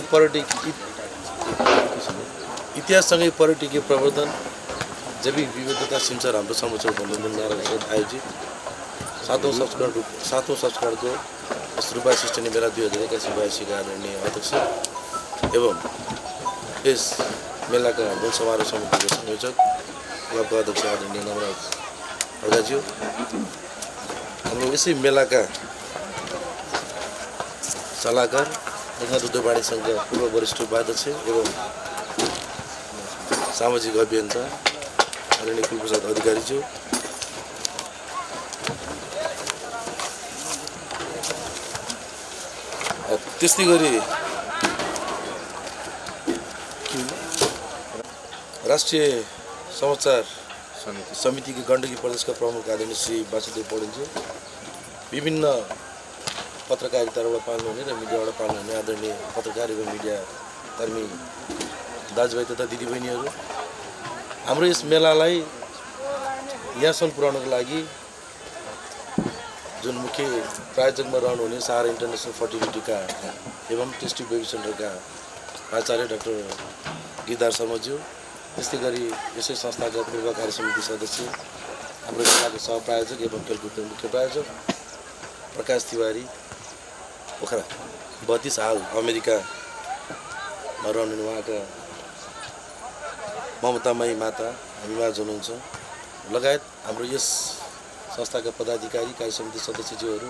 S9: पर्यटकीय प्रवर्धन जैविक विविधता सिमसार हाम्रो संरक्षण भन्ने नारासहित आयोजित 7औं संस्करणको रूपा सिस्टनी मेला 2081 का आदरणीय अध्यक्ष एवं यस मेलाका मूल समारोह समितिका संयोजक क्लबका अध्यक्ष आदरणीय नवराज अर्गाज्यू हाम्रो यसै मेलाका सल्लाहकार लेखनाथ उद्योगवाणी सङ्घका पूर्व वरिष्ठ उपाध्यक्ष एवं सामाजिक अभियन्ता आदरणीय कुलप्रसाद अधिकारीज्यू त्यस्तै गरी राष्ट्रिय समाचार समितिको गण्डकी प्रदेशका प्रमुख आदरणीय श्री वासुदेव पौडेलज्यू विभिन्न पत्रकारिताबाट पाल्नुहुने र मिडियाबाट पाल्नुहुने आदरणीय पत्रकार एवं मिडिया कर्मी दाजुभाइ तथा दिदीबहिनीहरू हाम्रो यस मेलालाई यहाँसम्म पुर्याउनको लागि जुन मुख्य प्रायोजकमा रहनुहुने सहारा इन्टरनेसनल फर्टिलिटीका एवं टेस्टी बेबी सेन्टरका आचार्य डाक्टर गिरधार शर्माज्यू त्यस्तै गरी यसै संस्थाका पूर्व कार्य समिति सदस्य हाम्रो जिल्लाको सहप्रायोजक एवं खेलकुदको मुख्य प्रायोजक प्रकाश तिवारी पोखरा 32 हाल अमेरिकामा रहनुहुने उहाँका ममतामाई माता हामीमाझ हुनुहुन्छ लगायत हाम्रो यस संस्थाका पदाधिकारी कार्य समिति सदस्यज्यूहरू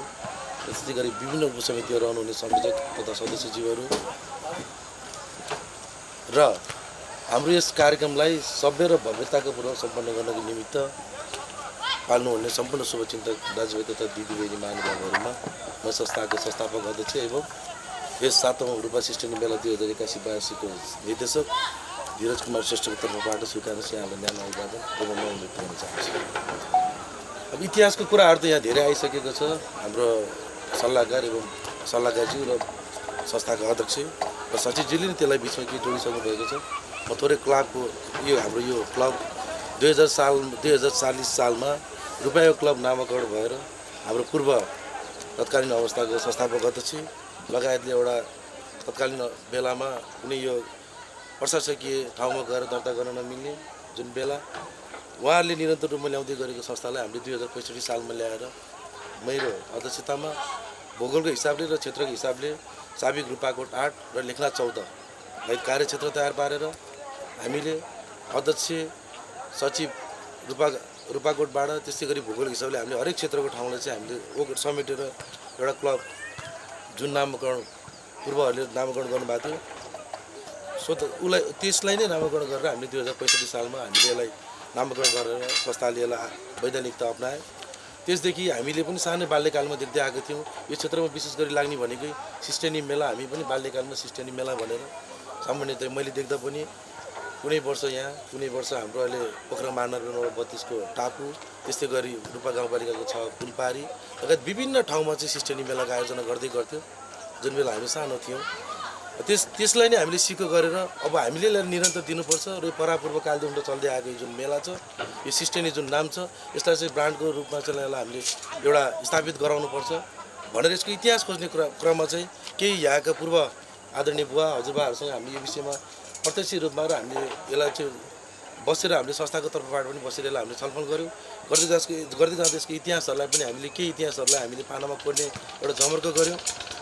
S9: त्यसै गरी विभिन्न उपसमितिहरू रहनुहुने संयोजक तथा सदस्यज्यूहरू र हाम्रो यस कार्यक्रमलाई सभ्य र भव्यताको पूर्वक सम्पन्न गर्नको निमित्त पाल्नुहुने सम्पूर्ण शुभचिन्तक दाजुभाइ तथा दिदीबहिनी महानुभावहरूमा म संस्थाको संस्थापक अध्यक्ष एवं यस 7औं रूपा सिस्टेनी मेला 2081-82 को निर्देशक धीरज कुमार श्रेष्ठको तर्फबाट स्वीकार्नु यहाँलाई न्यानो अभिवादन एवं म अनुरोध गर्न चाहन्छु। अब इतिहासको कुराहरू त यहाँ धेरै आइसकेको छ। हाम्रो सल्लाहकार एवं सल्लाहकारज्यू र संस्थाका अध्यक्ष र सचिवज्यूले नै त्यसलाई बिचमा के जोडिसक्नु भएको छ। म थोरै क्लबको हाम्रो यो क्लब 2040 सालमा रूपायोग क्लब नामकरण भएर हाम्रो पूर्व तत्कालीन अवस्थाको संस्थापक अध्यक्ष लगायतले एउटा तत्कालीन बेलामा कुनै यो प्रशासकीय ठाउँमा गएर दर्ता गर्न नमिल्ने जुन बेला उहाँहरूले निरन्तर रूपमा ल्याउँदै गरेको संस्थालाई हामीले 2065 सालमा ल्याएर मेरो अध्यक्षतामा भूगोलको हिसाबले र क्षेत्रको हिसाबले साबिक रूपाकोट 8 र लेखनाथ 14लाई कार्यक्षेत्र तयार पारेर हामीले अध्यक्ष सचिव रूपाकोटबाट त्यस्तै गरी भूगोलको हिसाबले हामीले हरेक क्षेत्रको ठाउँलाई चाहिँ हामीले समेटेर एउटा क्लब जुन नामकरण पूर्वहरूले नामकरण गर्नुभएको थियो उसलाई त्यसलाई नै नामकरण गरेर हामीले 2065 सालमा हामीले यसलाई नामकरण गरेर संस्थाले यसलाई वैधानिकता अपनाए। त्यसदेखि हामीले पनि सानै बाल्यकालमा देख्दै आएको थियौँ यो क्षेत्रमा विशेष गरी लाग्ने भनेकै सिस्टेनी मेला। हामी पनि बाल्यकालमा सिस्टेनी मेला भनेर सामान्यतया मैले देख्दा पनि कुनै वर्ष यहाँ कुनै वर्ष हाम्रो अहिले पोखरा महानगर 32 को टापु त्यस्तै गरी रूपा गाउँपालिकाको 6 फुलपारी लगायत विभिन्न ठाउँमा चाहिँ सिस्टेनी मेलाको आयोजना गर्दै गर्थ्यौँ जुन बेला हामी सानो थियौँ। त्यसलाई नै हामीले सिको गरेर अब हामीले निरन्तर दिनुपर्छ र परापूर्व कालदेखि चल्दै आएको जुन मेला छ यो सिस्टेनी जुन नाम छ यसलाई चाहिँ ब्रान्डको रूपमा चाहिँ यसलाई हामीले एउटा स्थापित गराउनुपर्छ भनेर यसको इतिहास खोज्ने क्रममा चाहिँ केही यहाँका पूर्व आदरणीय बुवा हजुरबाहरूसँग हामीले यो विषयमा प्रत्यक्ष रूपमा र हामीले यसलाई चाहिँ बसेर हामीले संस्थाको तर्फबाट पनि बसेर यसलाई हामीले छलफल गऱ्यौँ। गर्दै जाँदा यसको इतिहासहरूलाई पनि हामीले केही इतिहासहरूलाई हामीले पानामा कोर्ने एउटा जमर्क गऱ्यौँ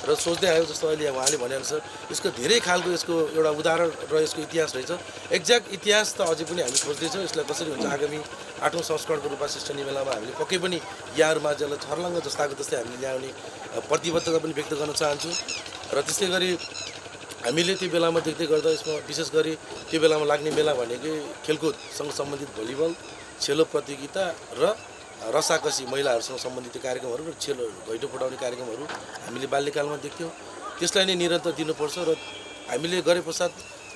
S9: र सोच्दै आयो जस्तो अहिले उहाँले भनेअनुसार यसको धेरै खालको यसको एउटा उदाहरण र यसको इतिहास रहेछ। एक्ज्याक्ट इतिहास त अझै पनि हामी खोज्दैछौँ यसलाई कसरी हुन्छ आगामी 8औं संस्करणको रूपमा सिस्टेनी मेलामा हामीले पक्कै पनि यहाँहरूमा यसलाई छर्लङ्ग जस्ताको जस्तै हामीले ल्याउने प्रतिबद्धता पनि व्यक्त गर्न चाहन्छु। र त्यस्तै गरी हामीले त्यो बेलामा देख्दै गर्दा यसमा विशेष गरी त्यो बेलामा लाग्ने बेला भनेकै खेलकुदसँग सम्बन्धित भलिबल छेलो प्रतियोगिता र रसाकसी महिलाहरूसँग सम्बन्धित कार्यक्रमहरू र छेलो घैँटो फुटाउने कार्यक्रमहरू हामीले बाल्यकालमा देख्थ्यौँ। त्यसलाई नै निरन्तर दिनुपर्छ र हामीले गरे पश्चात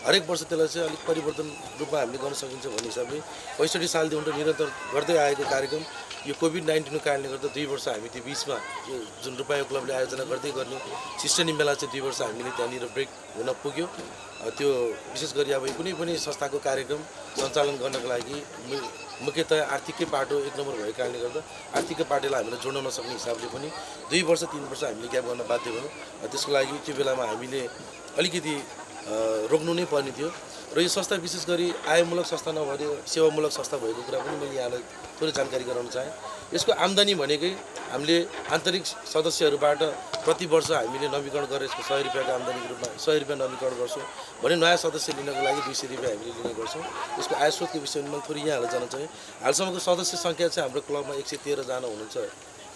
S9: हरेक वर्ष त्यसलाई चाहिँ अलिक परिवर्तन रूपमा हामीले गर्न सकिन्छ भन्ने हिसाबले 65 सालदेखि निरन्तर गर्दै आएको कार्यक्रम यो कोभिड-19 को कारणले गर्दा 2 वर्ष हामी त्यो बिचमा यो जुन रूपायोग क्लबले आयोजना गर्दै गर्ने सिस्टेनी मेला चाहिँ 2 वर्ष हामीले त्यहाँनिर ब्रेक हुन पुग्यो। त्यो विशेष गरी अब कुनै पनि संस्थाको कार्यक्रम सञ्चालन गर्नको लागि मुख्यतया आर्थिकै पाटो 1 नम्बर भएको कारणले गर्दा आर्थिकै पाटोलाई हामीले जोड्न नसक्ने हिसाबले पनि 2 वर्ष 3 वर्ष हामीले ग्याप गर्न बाध्य भयौँ। त्यसको लागि त्यो बेलामा हामीले अलिकति रोक्नु नै पर्ने थियो र यो संस्था विशेष गरी आयमूलक संस्था नभएर सेवामूलक संस्था भएको कुरा पनि मैले यहाँलाई थोरै जानकारी गराउन चाहेँ। यसको आम्दानी भनेकै हामीले आन्तरिक सदस्यहरूबाट प्रति वर्ष हामीले नवीकरण गरेर यसको 100 रुपियाँको आम्दानीको रूपमा 100 रुपियाँ नवीकरण गर्छौँ भने नयाँ सदस्य लिनको लागि 200 रुपियाँ हामीले लिने गर्छौँ। यसको आय स्रोतको विषयमा मैले थोरै यहाँहरूलाई जान्न चाहेँ। हालसम्मको सदस्य सङ्ख्या चाहिँ हाम्रो क्लबमा 113 जना हुनुहुन्छ।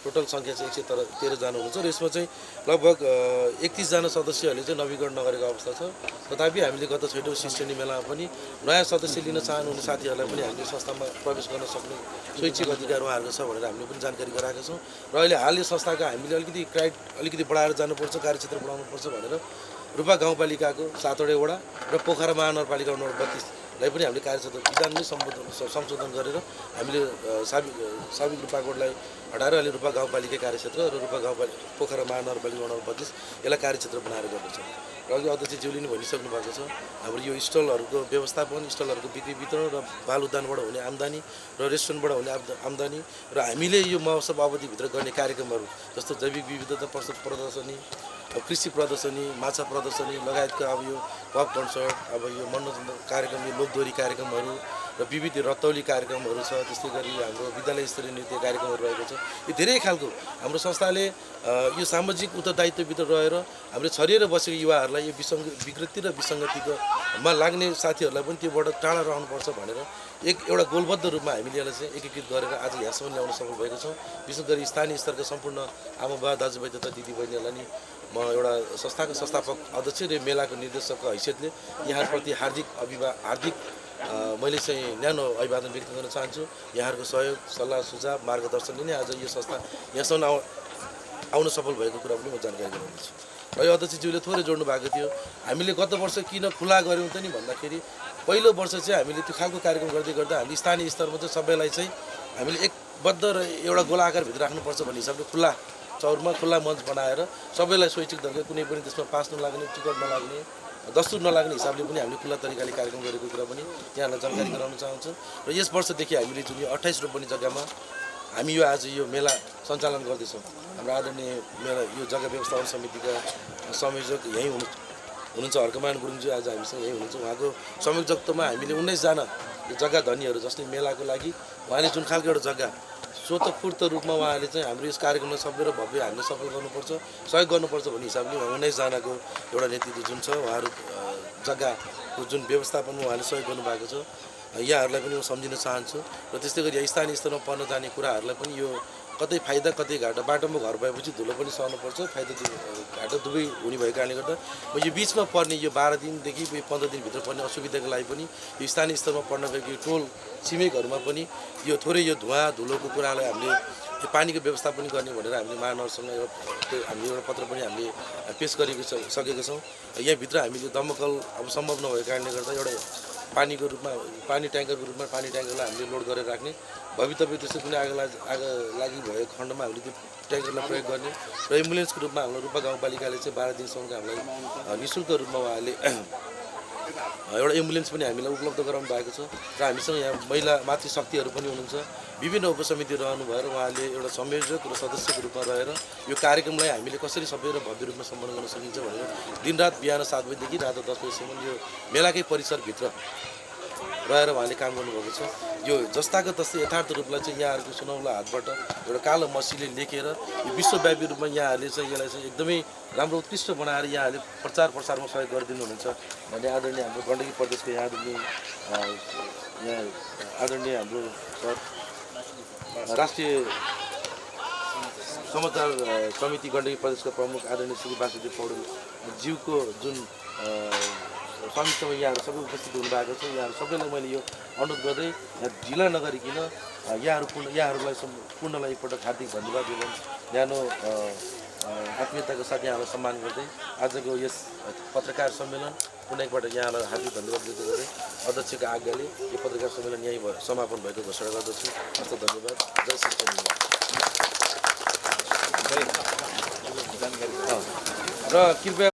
S9: टोटल सङ्ख्या चाहिँ 113 जना हुनुहुन्छ र यसमा चाहिँ लगभग 31 जना सदस्यहरूले चाहिँ नवीकरण नगरेको अवस्था छ। तथापि हामीले गत 6औं सिस्टेनी मेलामा पनि नयाँ सदस्य लिन चाहनुहुने साथीहरूलाई पनि हामीले संस्थामा प्रवेश गर्न सक्ने स्वैच्छिक अधिकार उहाँहरूको छ भनेर हामीले पनि जानकारी गराएका छौँ। र अहिले हाल यो संस्थाको हामीले अलिकति बढाएर जानुपर्छ कार्यक्षेत्र बढाउनुपर्छ भनेर रूपा गाउँपालिकाको 7वटै वडा र पोखरा महानगरपालिका नम्बर 32लाई पनि हामीले कार्यक्षेत्र विधानमै संशोधन गरेर हामीले साबिक रूपाकोटलाई हटाएर अहिले रूपा गाउँपालिका कार्यक्षेत्र र रूपा गाउँपालिका पोखरा महानगरपालिका नम्बर 32 यसलाई कार्यक्षेत्र बनाएर गर्दछ। र अघि अध्यक्षज्यूले नै भनिसक्नु भएको छ हाम्रो यो स्टलहरूको व्यवस्थापन स्टलहरूको बिक्री वितरण र बाल उद्यानबाट हुने आम्दानी र रेस्टुरेन्टबाट हुने आम्दानी र हामीले यो महोत्सव अवधिभित्र गर्ने कार्यक्रमहरू जस्तो जैविक विविधता प्रदर्शनी कृषि प्रदर्शनी माछा प्रदर्शनी लगायतका अब यो पप कन्सर्ट अब यो मनोरञ्जन कार्यक्रम यो लोकदोरी कार्यक्रमहरू र विविध रतौली कार्यक्रमहरू छ, त्यस्तै गरी हाम्रो विद्यालय स्तरीय नृत्य कार्यक्रमहरू रहेको छ। यो धेरै खालको हाम्रो संस्थाले यो सामाजिक उत्तरदायित्वभित्र रहेर हाम्रो छरिएर बसेको युवाहरूलाई यो विकृति र विसङ्गतिकोमा लाग्ने साथीहरूलाई पनि त्योबाट टाढा रहनुपर्छ भनेर एउटा गोलबद्ध रूपमा हामीले यसलाई चाहिँ एकीकृत गरेर आज यहाँसम्म ल्याउन सफल भएको छौँ। विशेष गरी स्थानीय स्तरका सम्पूर्ण आमा बुवा दाजुभाइ तथा दिदीबहिनीहरूलाई नि म एउटा संस्थाको संस्थापक अध्यक्ष र मेलाको निर्देशकको हैसियतले यहाँप्रति हार्दिक मैले चाहिँ न्यानो अभिवादन व्यक्त गर्न चाहन्छु। यहाँहरूको सहयोग सल्लाह सुझाव मार्गदर्शनले नै आज यो संस्था यहाँसम्म आउन सफल भएको कुरा पनि म जानकारी गराउँछु। र यो अध्यक्षज्यूले थोरै जोड्नु भएको थियो, हामीले गत वर्ष किन खुला गऱ्यौँ त नि भन्दाखेरि पहिलो वर्ष चाहिँ हामीले त्यो खालको कार्यक्रम गर्दै गर्दा हामी स्थानीय स्तरमा चाहिँ सबैलाई चाहिँ हामीले एकबद्ध र एउटा गोलाकारभित्र राख्नुपर्छ भन्ने हिसाबले खुला चौरमा खुला मञ्च बनाएर सबैलाई स्वैच्छिक ढङ्गले कुनै पनि त्यसमा पास नलाग्ने, टिकट नलाग्ने, दस्तुर नलाग्ने हिसाबले पनि हामीले खुल्ला तरिकाले कार्यक्रम गरेको कुरा पनि यहाँलाई जानकारी गराउन चाहन्छु। र यस वर्षदेखि हामीले जुन यो 28 रोपनी जग्गामा हामी यो आज यो मेला सञ्चालन गर्दैछौँ। हाम्रो आदरणीय मेला यो जग्गा व्यवस्थापन समितिका संयोजक यहीँ हुनुहुन्छ, हर्कमान गुरुङज्यू आज हामीसँग यहीँ हुनुहुन्छ। उहाँको संयोजकत्वमा हामीले 19 जना जग्गा धनीहरू जसले मेलाको लागि उहाँले जुन खालको एउटा जग्गा स्वतःस्फूर्त रूपमा उहाँले चाहिँ हाम्रो यस कार्यक्रमलाई सबै र भव्य हामीले सफल गर्नुपर्छ, सहयोग गर्नुपर्छ भन्ने हिसाबले 19 जनाको एउटा नेतृत्व जुन छ उहाँहरू जग्गाको जुन व्यवस्थापनमा उहाँले सहयोग गर्नुभएको छ, यहाँहरूलाई पनि म सम्झिन चाहन्छु। र त्यस्तै गरी स्थानीय स्तरमा पर्न जाने कुराहरूलाई पनि यो कतै फाइदा कतै घाटा, बाटोमा घर भएपछि धुलो पनि सहनुपर्छ, फाइदा घाटा दुवै हुने भएको कारणले गर्दा म यो बिचमा पर्ने यो 12 दिनदेखि 15 दिनभित्र पर्ने असुविधाको लागि पनि यो स्थानीय स्तरमा पर्न गएको यो टोल छिमेकहरूमा पनि यो थोरै यो धुवा धुलोको कुरालाई हामीले यो पानीको व्यवस्थापन गर्ने भनेर हामीले महानगरसँग हामीले एउटा पत्र पनि हामीले पेस सकेका छौँ। यहाँभित्र हामीले दमकल अब सम्भव नभएको कारणले गर्दा एउटा पानीको रूपमा पानी ट्याङ्करको रूपमा पानी ट्याङ्करलाई हामीले लोड गरेर राख्ने, भवितव्य त्यस्तो कुनै आगो लागि भएको खण्डमा हामीले त्यो ट्याङ्करलाई प्रयोग गर्ने र एम्बुलेन्सको रूपमा हाम्रो रूपा गाउँपालिकाले चाहिँ 12 दिनसम्मको हामीलाई निःशुल्क रूपमा उहाँले एउटा एम्बुलेन्स पनि हामीलाई उपलब्ध गराउनु भएको छ। र हामीसँग यहाँ महिला मातृशक्तिहरू पनि हुनुहुन्छ, विभिन्न उपसमिति रहनु भएर उहाँले एउटा संयोजक र सदस्यको रूपमा रहेर यो कार्यक्रमलाई हामीले कसरी सबै र भव्य रूपमा सम्पन्न गर्न सकिन्छ भनेर दिनरात बिहान 7 बजीदेखि रात 10 बजीसम्म यो मेलाकै परिसरभित्र रहेर उहाँले काम गर्नुभएको छ। यो जस्ताको तस्तै यथार्थ रूपलाई चाहिँ यहाँहरूको सुनौला हातबाट एउटा कालो मसीले लेखेर यो विश्वव्यापी रूपमा यहाँहरूले चाहिँ यसलाई चाहिँ एकदमै राम्रो उत्कृष्ट बनाएर यहाँहरूले प्रचार प्रसारमा सहयोग गरिदिनु हुनुहुन्छ भन्ने आदरणीय हाम्रो गण्डकी प्रदेशको यहाँ आदरणीय हाम्रो राष्ट्रिय समाचार समिति गण्डकी प्रदेशका प्रमुख आदरणीय श्री वासुदेव पौडेल ज्यूको जुन स्वामित्वमा यहाँहरू सबै उपस्थित हुनुभएको छ। यहाँहरू सबैलाई मैले यो अनुरोध गर्दै ढिला नगरिकन यहाँहरूलाई पूर्णलाई एकपटक हार्दिक धन्यवाद एवं न्यानो आत्मीयताको साथ यहाँलाई सम्मान गर्दै आजको यस पत्रकार सम्मेलन पुनः एकपटक यहाँलाई हार्दिक धन्यवाद व्यक्त गर्दै अध्यक्षको आज्ञाले यो पत्रकार सम्मेलन यहीँ समापन भएको घोषणा गर्दछु। हस्त धन्यवाद। जय श्री कृष्ण। र कृपया